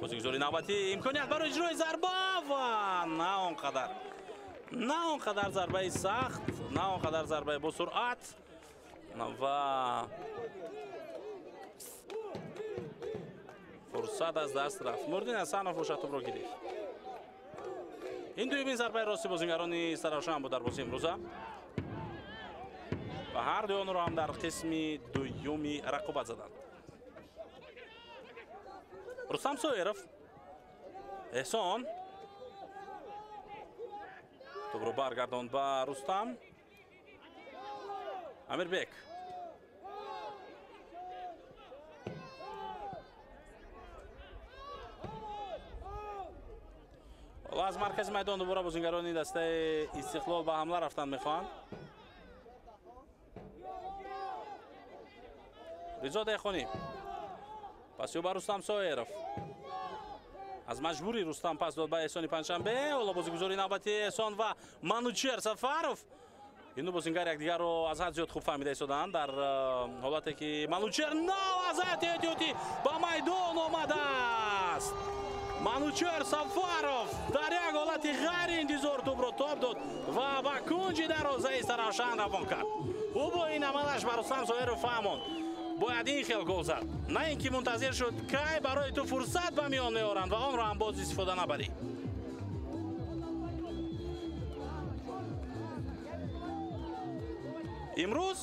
Бозигузори навбатӣ, имконият барои иҷрои зарба ва на он қадар. На он қадар зарбаи сахт, на он қадар зарбаи босуръат ва фурсат аз даст рафт. Мурдин Ҳасанов боша тӯбро гирифт. Ин дуюмин зарбаи рости бозингарони Истаравшан буд дар бозии имрӯза ва ҳар дуи онро ҳам дар қисми дуюми рақобат заданд. Рустам Соиров, Эҳсон тӯбро баргардонд ба Рустам. Амирбек. Ҳоло аз маркази майдон дубора бозингарони дастаи Истиқлол ба ҳамла рафтан мехоҳанд. Ризо Деҳқонӣ. Паси ӯ ба Рустам Соиров. Аз маҷбурӣ Рустам пас дод ба Эҳсони Панҷшанбе. Ҳоло бозигузори навбати Эҳсон ва Манучер Сафаров. Ин ду бозингар якдигарро аз ҳад зиёд хуб фаҳмида истоданд дар ҳолате ки Манучер нав аз ҳайати эҳтиётӣ ба майдон омадааст. Манучер Сафаров дар як ҳолати ғайриинтизор тӯбро тоб дод ва ба кунҷи дарвозаи Истаравшан равон кард. Ӯ бо ин амалаш ба Рустам Соиров фаҳмонд, бояд ин хел гол зад, на ин ки мунтазир шуд кай барои ту фурсат ба миён меоранд ва онро ҳам боз истифода набарӣ. Имрӯз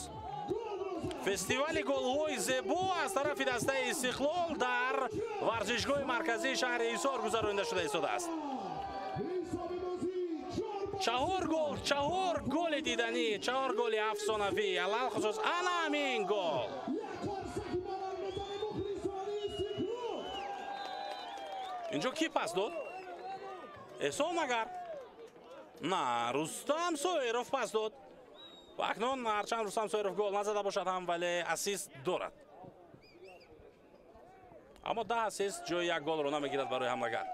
фестивали голҳои зебо аз тарафи дастаи Истиқлол дар Варзишгоҳи марказии шаҳри Ҳисор гузаронида шуда истодааст. 4 гол, 4 голи диданӣ, 4 голи афсонавӣ, алалхусус ана ҳамин гол. Инҷо кӣ пас дод? Эҳсон магар? На, Рустам Соиров пас дод. Ва акнун ҳарчанд Рустам Соиров гол назада бошад ҳам, вале ассист дорад. Аммо 10 ассист ҷои як голро намегирад барои ҳамлагар.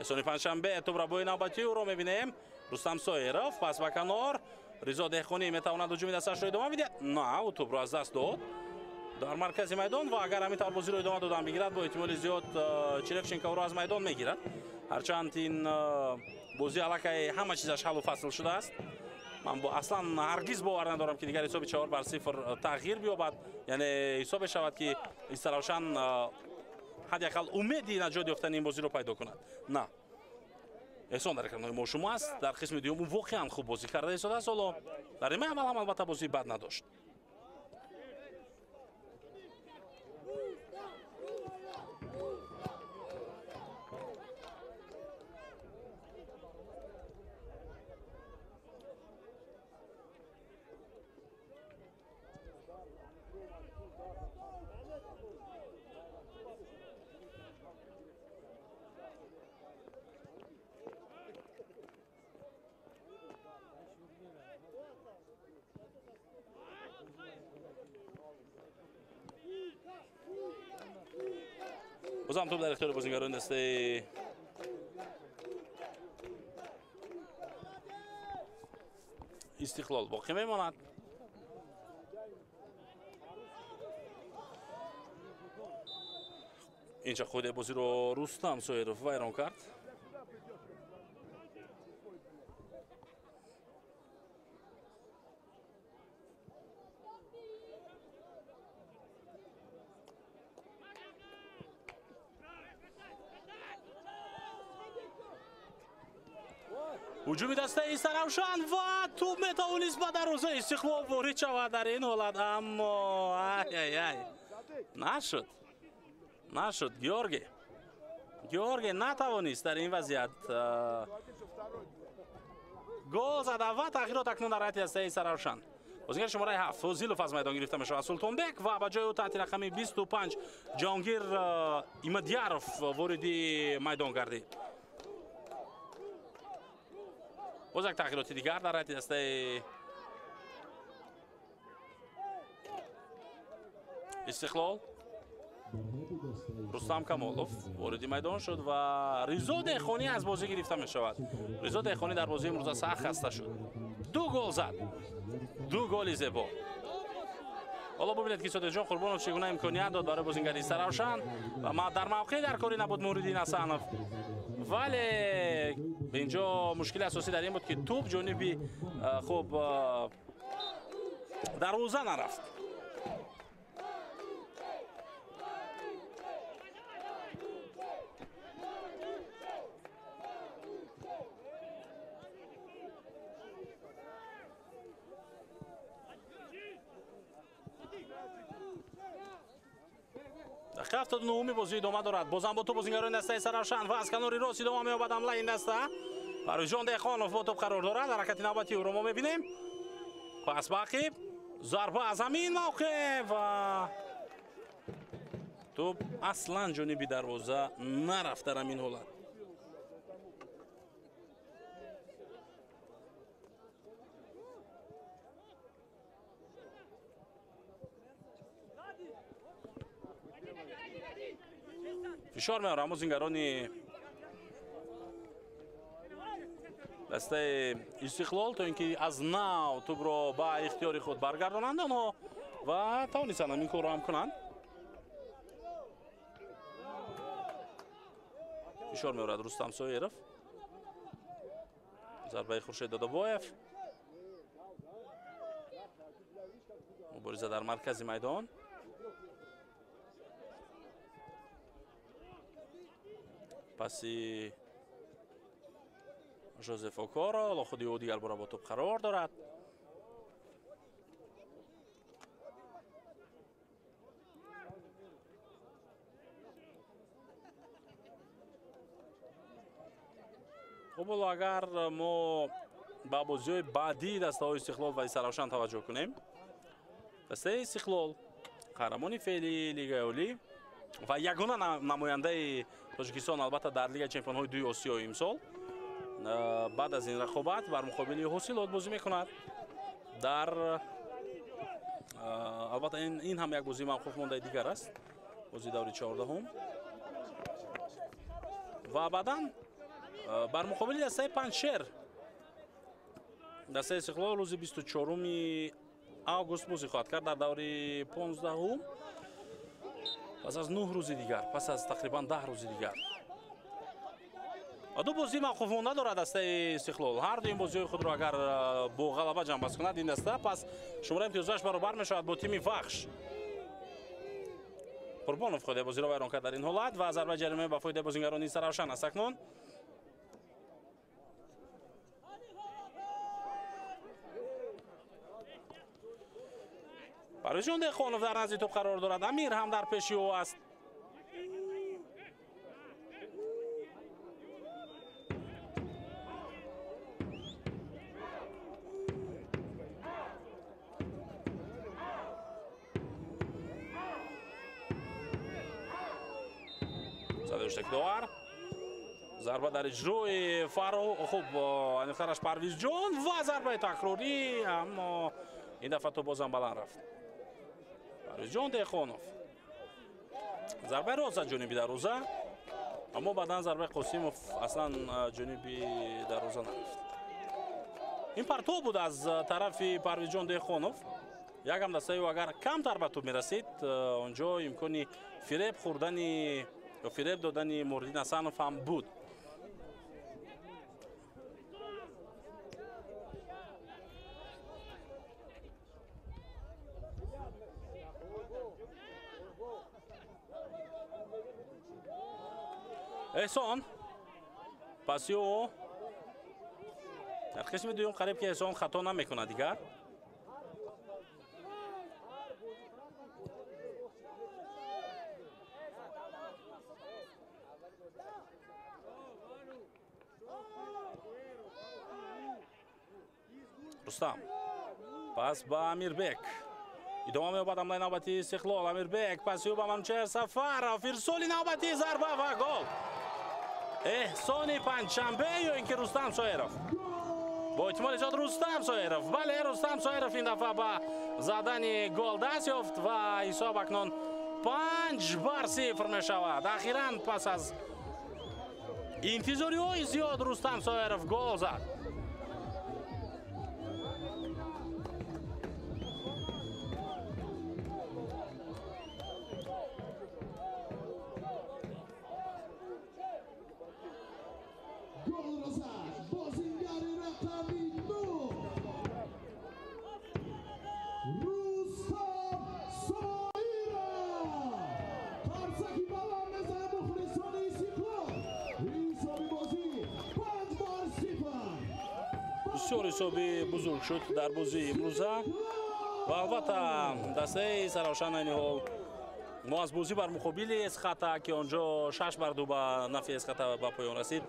Эҳсони Панҷшанбе тӯбро бо навбатии ӯро мебинем. Рустам Соиров пас ба канор. Ризо Деҳқонӣ метавонад ҳуҷуми дасташро идома бидиҳад. На, ӯ тӯбро аз даст дод дар маркази майдон ва агар ҳамин тавр бозиро идома додан бигирад, бо эҳтимоли зиёд Черевченко ӯро аз майдон мегирад. Ҳарчанд ин бозӣ аллакай ҳама чизаш ҳаллу фасл шудааст. Ман аслан ҳаргиз бовар надорам, ки дигар ҳисоби 4-0 тағйир биёбад. Яъне ҳисобе шавад, ки Истаравшан ҳадди ақал умеди наҷот ёфтани ин бозиро пайдо кунад. На, Эҳсон дар экранҳои мо шумо аст. Дар қисми дуюм ӯ воқеан хуб бозӣ карда истодааст. Ҳоло дар нимаи аввал ҳам албатта бозии бад надошт. Бозам тӯб дар ихтиёри бозигарони дастаи Истиқлол боқӣ мемонад. Инҷа қоидаи бозиро Рустам Соиров вайрон кард. Ҳуҷуми дастаи Истаравшан ва тӯб метавонист ба дарвозаи Истиқлол ворид шавад дар ин ҳолат, аммо ай-ай-ай нашуд. Нашуд. Георгий натавонист дар ин вазъият гол зада ва тағйирот акнун дар ҳайати дастаи Истаравшан. Бозигари шумораи 7 Фозилов аз майдон гирифта мешавад Султонбек ва ба ҷои ӯ таҳти рақами 25 Ҷаҳонгир Имадияров вориди майдон гардид. Боз як тағйироти дигар дар ҳайати дастаи Истиқлол. Рустам Камолов вориди майдон шуд ва Ризо Деҳқонӣ аз бозӣ гирифта мешавад. Ризо Деҳқонӣ дар бозии имрӯза сахт хаста шуд. 2 гол зад. 2 голи зебо. Ҳоло бубинед, ки Содиқҷон Қурбонов чӣ гуна имконият дод барои бозигари Истаравшан ва дар мавқеи дар кори набуд Муҳриддин Ҳасанов. Вале инҷо мушкили асосӣ дар ин буд, ки тӯб ҷониби хуб дарвоза нарафт. Дақиқаи 79-уми бозӣ идома дорад. Бозам бо тӯб бозигарони дастаи Истаравшан ва аз канори рост идома меёбад ҳамлаи ин даста. Фаррухҷон Деҳқонов бо тӯб қарор дорад. Ҳаракати навбатии ӯро мо мебинем. Пас ба ақиб, зарба аз ҳамин мавқеъ ва тӯб аслан ҷониби дарвоза нарафт дар ҳамин ҳолат. Фишор меорам бозигарони дастаи Истиқлол то ин ки аз нав тӯбро ба ихтиёри худ баргардонанд онҳо ва тавонистанд ҳамин корро ҳам кунанд. Фишор меорад Рустам Соиров. Зарбаи Хуршед Додобоев. Мубориза дар маркази майдон. Паси Жозеф Окоро, ҳоло худи ӯ дигар бора бо тӯб қарор дорад. Хуб, ҳоло агар мо ба бозиҳои баъдии дастаҳои Истиқлол ва Истаравшан таваҷҷӯҳ кунем, дастаи Истиқлол қаҳрамони феълии Лигаи Олӣ ва ягона намояндаи Тоҷикистон албатта дар Лигаи чемпионҳои дуи Осиё имсол баъд аз ин рақобат бар муқобили Ҳосилот бозӣ мекунад. Дар албатта ин ҳам як бозии мавқуф мондаи дигар аст, бозии даври 14-ум. Ва баъдан бар муқобили дастаи Панҷшер дастаи Истиқлол рӯзи 24 август бозӣ хоҳад кард дар даври 15-ум, пас аз 9 рӯзи дигар, пас аз тақрибан 10 рӯзи дигар. Ду бозӣ мавқуф монда дорад дастаи Истиқлол. Ҳар ду ин бозиҳои худро агар бо ғалаба ҷамъбаст кунад ин даста, пас шумораи имтиёзаш баробар мешавад бо тими Вахш. Қурбонов худ бозиро вайрон кард дар ин ҳолат ва зарбаи ҷаримаи ба фоидаи бозингарони Истаравшан аст акнун. Парвизҷон Деҳқонов дар назди тӯб қарор дорад. Амир ҳам дар пеши ӯ аст. Довар зарба дар иҷрои Фаррух, хуб, аниқтараш Парвизҷон ва зарбаи такрорӣ, аммо ин дафъа тӯб бозам баланд рафт. Парвизҷон Деҳқонов зарбаи рост зад ҷониби дарвоза, аммо баъдан зарбаи Қосимов аслан ҷониби дарвоза нарафт. Ин партов буд аз тарафи Парвизҷон Деҳқонов. Якам дастаи ӯ агар камтар ба тӯб мерасид, онҷо имкони фиреб хӯрдани ё фиреб додани Муриддин Ҳасанов ҳам буд. Эҳсон паси ӯ дар қисми дуюм қариб ки Эҳсон хато намекунад дигар. Рустам пас ба Амирбек идома меёбад ҳамлаи навбатии Истиқлол. Амирбек паси ӯ ба Манучеҳр Сафаров, ирсоли навбатии зарба ва гол. Эҳсони Панҷшанбе ё ин ки Рустам Соиров? Бо эҳтимоли зиёд Рустам Соиров. Бале, Рустам Соиров ин дафъа ба задани гол даст ёфт ва ҳисоб акнун 5-0 мешавад. Ахиран пас аз интизориҳои зиёд Рустам Соиров гол зад. Бисёр ҳисоби бузург шуд дар бозии имрӯза ва албатта дастаи Истаравшан айни ҳол мо аз бозӣ бар муқобили Эсхата, ки онҷо 6-2 ба нафъи Эсхата ба поён расид,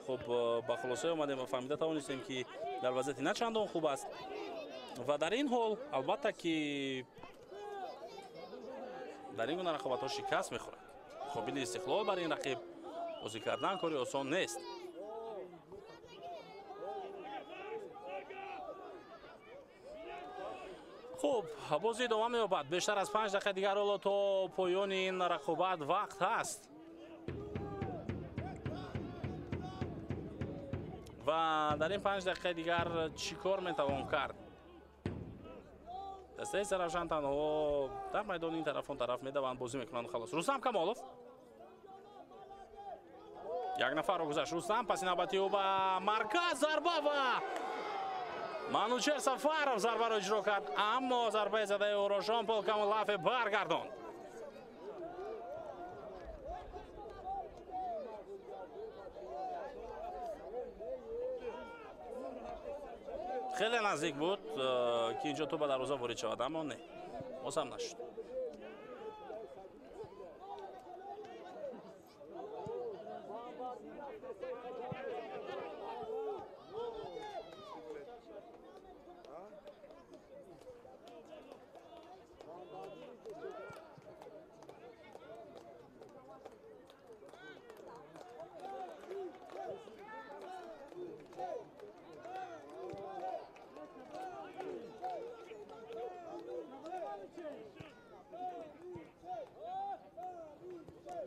хуб ба хулосае омадем ва фаҳмида тавонистем, ки дар вазъияти на чандон хуб аст ва дар ин ҳол албатта ки дар ин гуна рақобатҳо шикаст мехӯрад. Муқобили Истиқлол бар ин рақиб бозӣ кардан кори осон нест. Хуб, бозӣ идома меёбад. Бештар аз 5 дақиқа дигар ҳоло то поёни ин рақобат вақт ҳаст. Ва дар ин 5 дақиқаи дигар чӣ кор метавон кард? Дастаи Истаравшан танҳо дар майдони ин тараф он тараф медаванд, бозӣ мекунанд, халос. Рустам Камолов як нафарро гузашт. Рустам паси навбати ӯ ба марказ зарба ва Манучеҳр Сафаров зарбаро иҷро кард, аммо зарбаи задаи ӯро Жон-Пол Камолафе баргардонд. Хеле наздик буд, ки инҷо тӯб ба дарвоза ворид шавад, аммо не, боз ҳам нашуд.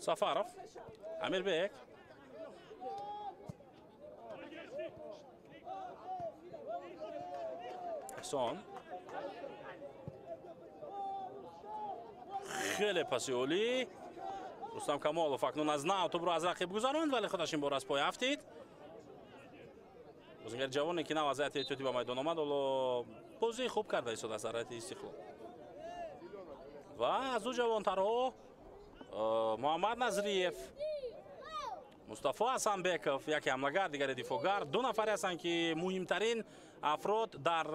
Сафаров, Амирбек. Эҳсон. Хеле паси олӣ. Рустам Камолов акнун аз нав тӯбро аз рақиб гузаронд, вале худаш ин бор аз пой афтид. Бозингари ҷавоне, ки нав аз ҳайати эҳтиётӣ ба майдон омад, ҳоло бозии хуб карда истодааст дар ҳайати Истиқлол. Ва аз ӯ ҷавонтарҳо Муҳаммад Назриев, Мустафо Ҳасанбеков, яке ҳамлагар, дигаре дифоъгар. Ду нафаре ҳастанд, ки муҳимтарин афрод дар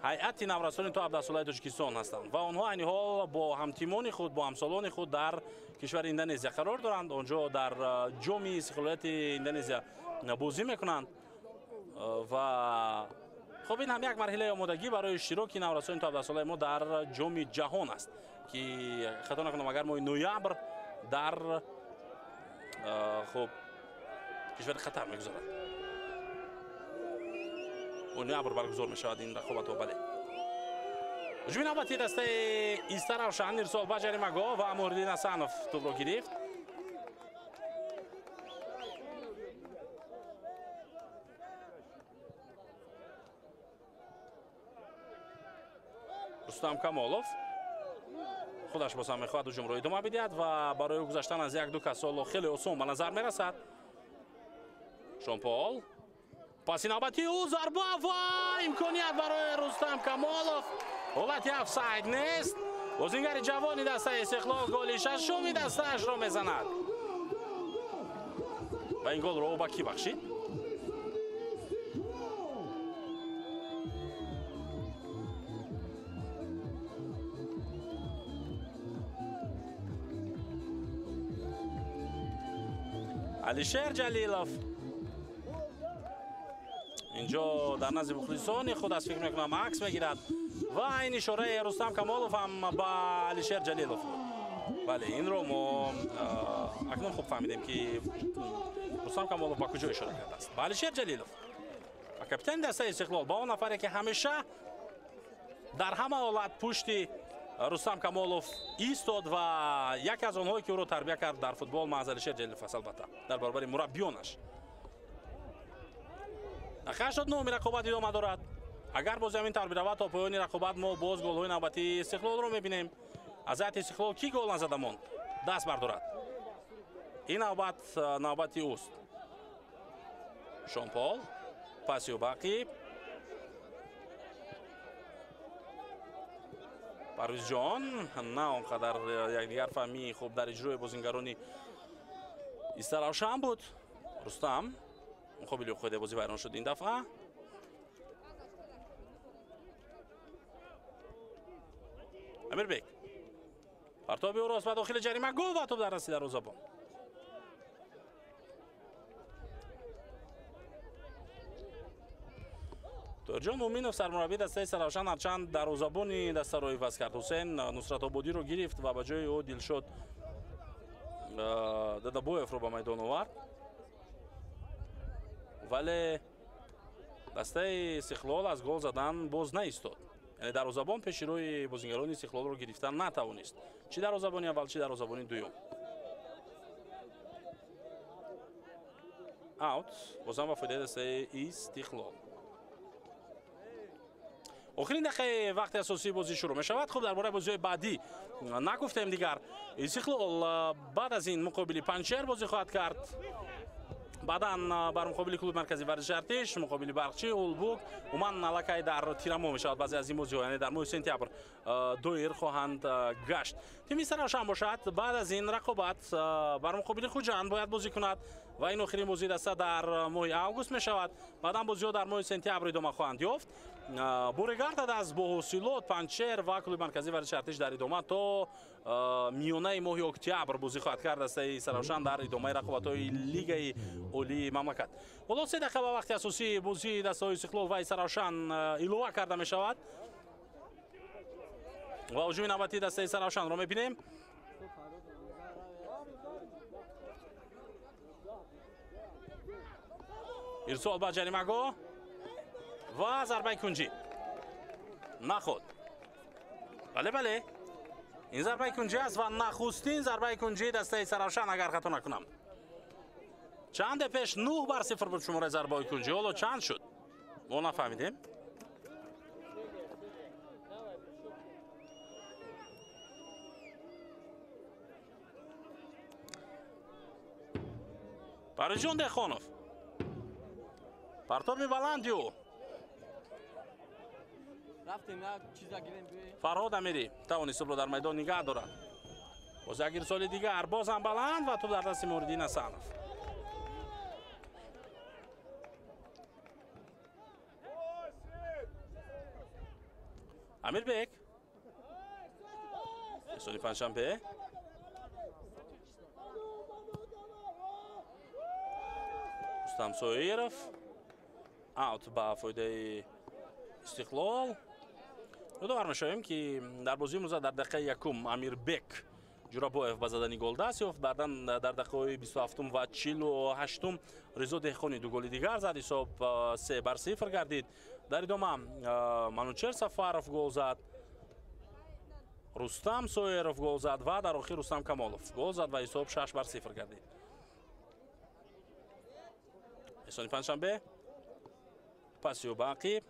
ҳайати наврасони то 17-солаи Тоҷикистон ҳастанд ва онҳо айни ҳол бо ҳамтимони худ, бо ҳамсолони худ дар кишвари Индонезия қарор доранд. Онҷо дар ҷоми истиқлолияти Индонезия бозӣ мекунанд ва хуб, ин ҳам як марҳилаи омодагӣ барои иштироки наврасони то 17-солаи мо дар ҷоми ҷаҳон аст, ки хато накунам, агар моҳи ноябр дар хуб кишвари Қатар мегузарад. Ноябр баргузор мешавад ин рақобатҳо. Бале, ҳуҷуми навбатии дастаи Истаравшан, ирсол ба ҷаримагоҳ ва Муҳриддин Ҳасанов тӯбро гирифт. Рустам Камолов худаш боз ҳам мехоҳад ҳуҷумро идома бидиҳад ва барои ӯ гузаштан аз як-ду кас ҳоло хеле осон ба назар мерасад. Шонпол, паси навбати ӯ, зарба ва имконият барои Рустам Камолов. Ҳолати офсайд нест. Бозингари ҷавони дастаи Истиқлол голи шашуми дастаашро мезанад ва ин голро ӯ ба кӣ бахшид? Алишер Ҷалилов инҷо дар назди мухлисони худ аз фикр мекунам акс мегирад ва ин ишораи Рустам Камолов ҳам ба Алишер Ҷалилов буд. Бале, инро мо акнун хуб фаҳмидем, ки Рустам Камолов ба куҷо ишора кардааст. Ба Алишер Ҷалилов, ба капитани дастаи Истиқлол, ба он нафаре, ки ҳамеша дар ҳама ҳолат пушти Рустам Камолов истод ва яке аз онҳое, ки ӯро тарбия кард дар футбол, маҳз Алишер Ҷалилов аст, албатта дар баробари мураббиёнаш. Дақиқа 89 рақобат идома дорад. Агар боз ҳамин тавр биравад, то поёни рақобат мо боз голҳои навбатии Истиқлолро мебинем. Аз ҳайати Истиқлол кӣ гол назада монд? Даст бардорад. Ин навбат навбати ӯст. Шонпол, паси ӯ ба ақиб. Парвизҷон на он қадар якдигар фаҳмии хуб дар иҷрои бозингарони Истаравшан буд. Рустам муқобили ӯ бозӣ вайрон шуд ин дафъа. Амирбек, партоби ӯ рост ба дохили ҷаримагоҳ ва тӯб дар дасти дарвозабон. Тоҳирҷон Муъминов, сармураббии дастаи Саравшан, ҳарчанд дарвозабони дастаро иваз кард, Ҳусейн Нусратободиро гирифт ва ба ҷои ӯ Дилшод Дадабоевро ба майдон овард, вале дастаи Истиқлол аз гол задан боз наистод. Яъне дарвозабон пеши рӯи бозингарони Истиқлолро гирифтан натавонист, чӣ дарвозабони аввал, чӣ дарвозабони дуюм. Аут бозам ба фоидаи дастаи Истиқлол. Охирин дақиқаи вақти асосии бозӣ шурӯъ мешавад. Хуб, дар бораи бозиҳои баъдӣ нагуфтем дигар. Истиқлол баъд аз ин муқобили Панҷшер бозӣ хоҳад кард. Баъдан бар муқобили клуби марказии варзиши Артиш, муқобили Барқчӣ, Улбук. Умуман аллакай дар тирамоҳ мешавад баъзе аз ин бозиҳо, яъне дар моҳи сентябр доир хоҳанд гашт. Тими Истаравшан бошад, баъд аз ин рақобат бар муқобили Хуҷанд бояд бозӣ кунад ва ин охирин бозии даста дар моҳи август мешавад. Баъдан бозиҳо дар моҳи сентябр идома хоҳанд ёфт. Бурегардад аз Боҳусилот, Панҷшер ва клуби марказии варзиши Артиш дар идома то миёнаи моҳи октябр бозӣ хоҳад кард дастаи Истаравшан дар идомаи рақобатҳои лигаи олии мамлакат. Ҳоло 3 дақиқа ба вақти асосии бозии дастаҳои Истиқлол ва Истаравшан илова карда мешавад ва ҳуҷуми навбатии дастаи Истаравшанро мебинем. Ирсол ба ҷаримагоҳ ва зарбаи кунҷӣ наход. Бале, бале, Ин зарбаи кунҷӣ аст ва нахустин зарбаи кунҷии дастаи Саравшан, агар хато накунам. Чанде пеш 9-0 буд шумораи зарбаҳои кунҷӣ, ҳоло чанд шуд? Мо нафаҳмидем. Парижон Деҳқонов. Партоби баланди ӯ. Фарҳод Амирӣ тавонист тӯбро дар майдон нигаҳ дорад. Боз як ирсоли дигар, боз ҳам баланд ва тӯб дар дасти Муҳриддин Ҳасанов. Амирбек. Эҳсони Панҷшанбе. Рустам Соиров. Аут ба фоидаи Истиқлол. Ёдовар мешавем, ки дар бозии имрӯза дар дақиқаи якум Амирбек Ҷурабоев ба задани гол даст ёфт. Баъдан дар дақиқаҳои 27 ва 48 Ризо Деҳқони ду голи дигар зад. Ҳисоб 3-0 гардид. Дар идома Манучер Сафаров гол зад, Рустам Соиров гол зад ва дар охир Рустам Камолов гол зад ва ҳисоб 6-0 гардид. Эҳсони Панҷшанбе пасиё ба ақиб.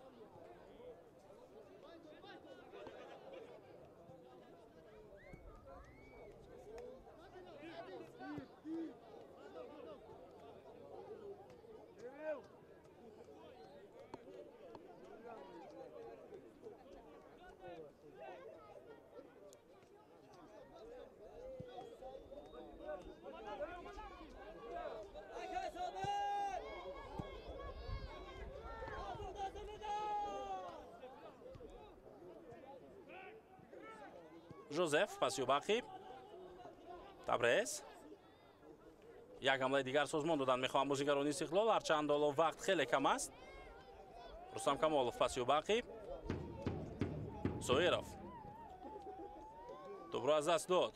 Жозеф пасиё ба ақиб. Табрез. Як ҳамлаи дигар созмон додан мехоҳанд бозигарони Истиқлол, ҳарчанд ҳоло вақт хеле кам аст. Рустам Камолов пасиё ба ақиб. Соиров. Тӯбро аз даст дод.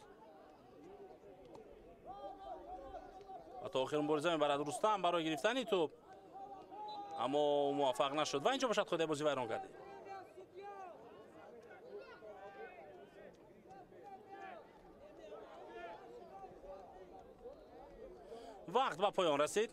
Ва то охир мубориза мебарад Рустам барои гирифтани тӯб, аммо муваффақ нашуд ва инҷо бошад худаи бозӣ вайрон гардид. Вақт ба поён расид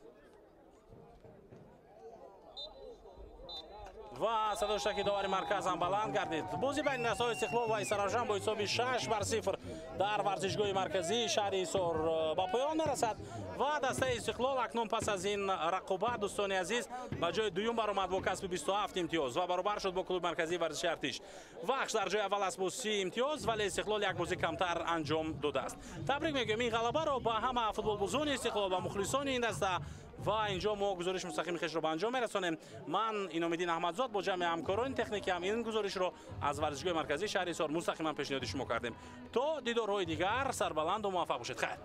ва садои штаки довари марказ ҳам баланд гардид. Бозӣ байни дастаҳои Истиқлол ва Истаравшан бо ҳисоби 6-0 дар варзишгоҳи марказии шаҳри Ҳисор ба поён мерасад ва дастаи Истиқлол акнун пас аз ин рақобат, дӯстони азиз, ба ҷои дуюм баромад бо касби 27 имтиёз ва баробар шуд бо клуби марказии варзиши Артиш. Вахш дар ҷои аввал аст бо 30 имтиёз, вале Истиқлол як бозӣ камтар анҷом додааст. Табрик мегӯем ин ғалабаро ба ҳама футболбозони Истиқлол ва мухлисони ин даста. Ва инҷо мо гузориши мустақими хешро ба анҷом мерасонем. Ман Иномиддин Аҳмадзод бо ҷамъи ҳамкорони техникӣ ҳам ин гузоришро аз варзишгоҳи марказии шаҳри Ҳисор мустақиман пешниҳоди шумо кардем. То дидорҳои дигар сарбаланду муваффақ бошед. Хайр.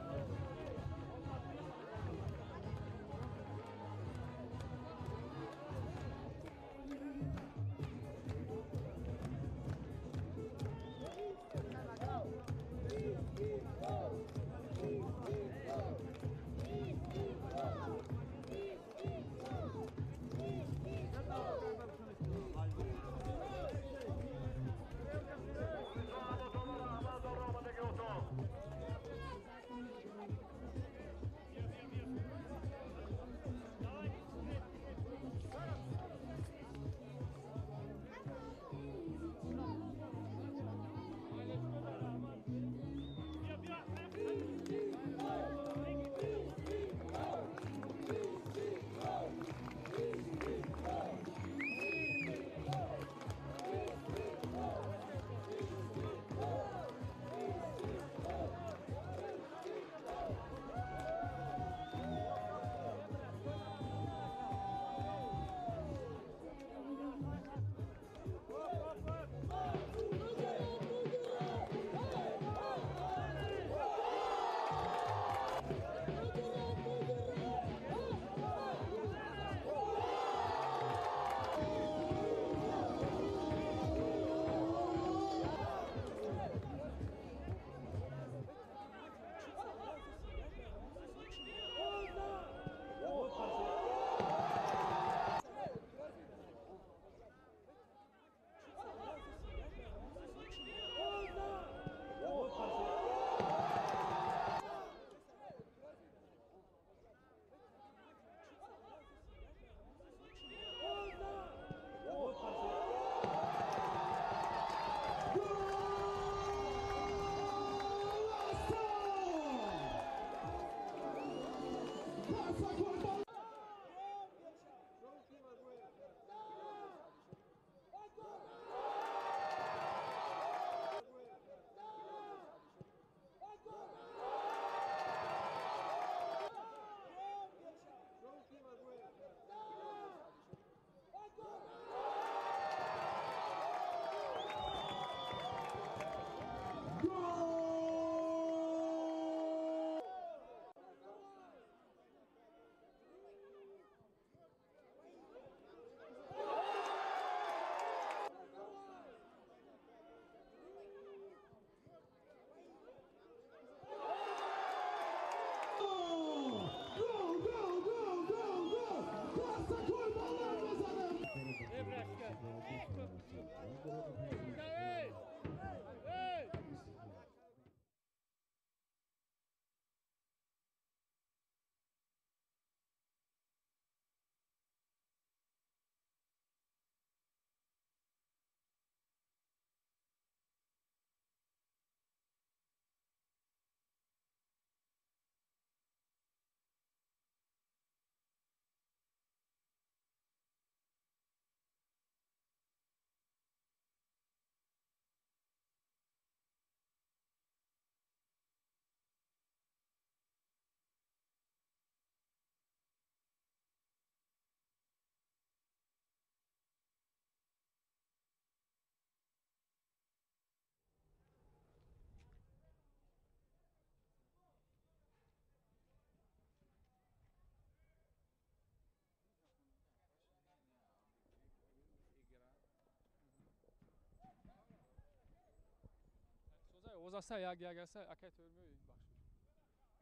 Оз аста як як аста акай тӯрмӯй бахшид.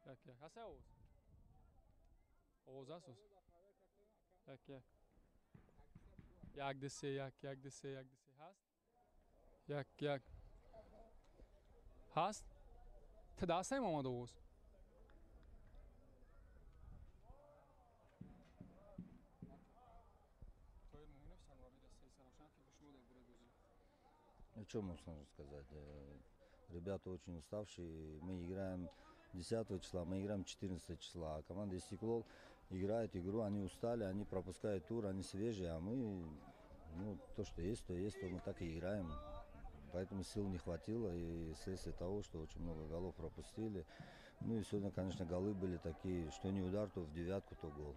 Як як аста оз. Оз аст оз. Як як. Як ду се як як ду се як ду се ҳаст. Як як. Ҳаст? Ту дастаем омад овоз. Ну, что можно сказать? Ребята очень уставшие. Мы играем 10 числа, мы играем 14 числа. А команда «Истиклол» играет игру, они устали, они пропускают тур, они свежие, а мы, ну, то, что есть, то есть, то мы так и играем. Поэтому сил не хватило, и вследствие того, что очень много голов пропустили. Ну и сегодня, конечно, голы были такие, что не удар, то в девятку, то гол.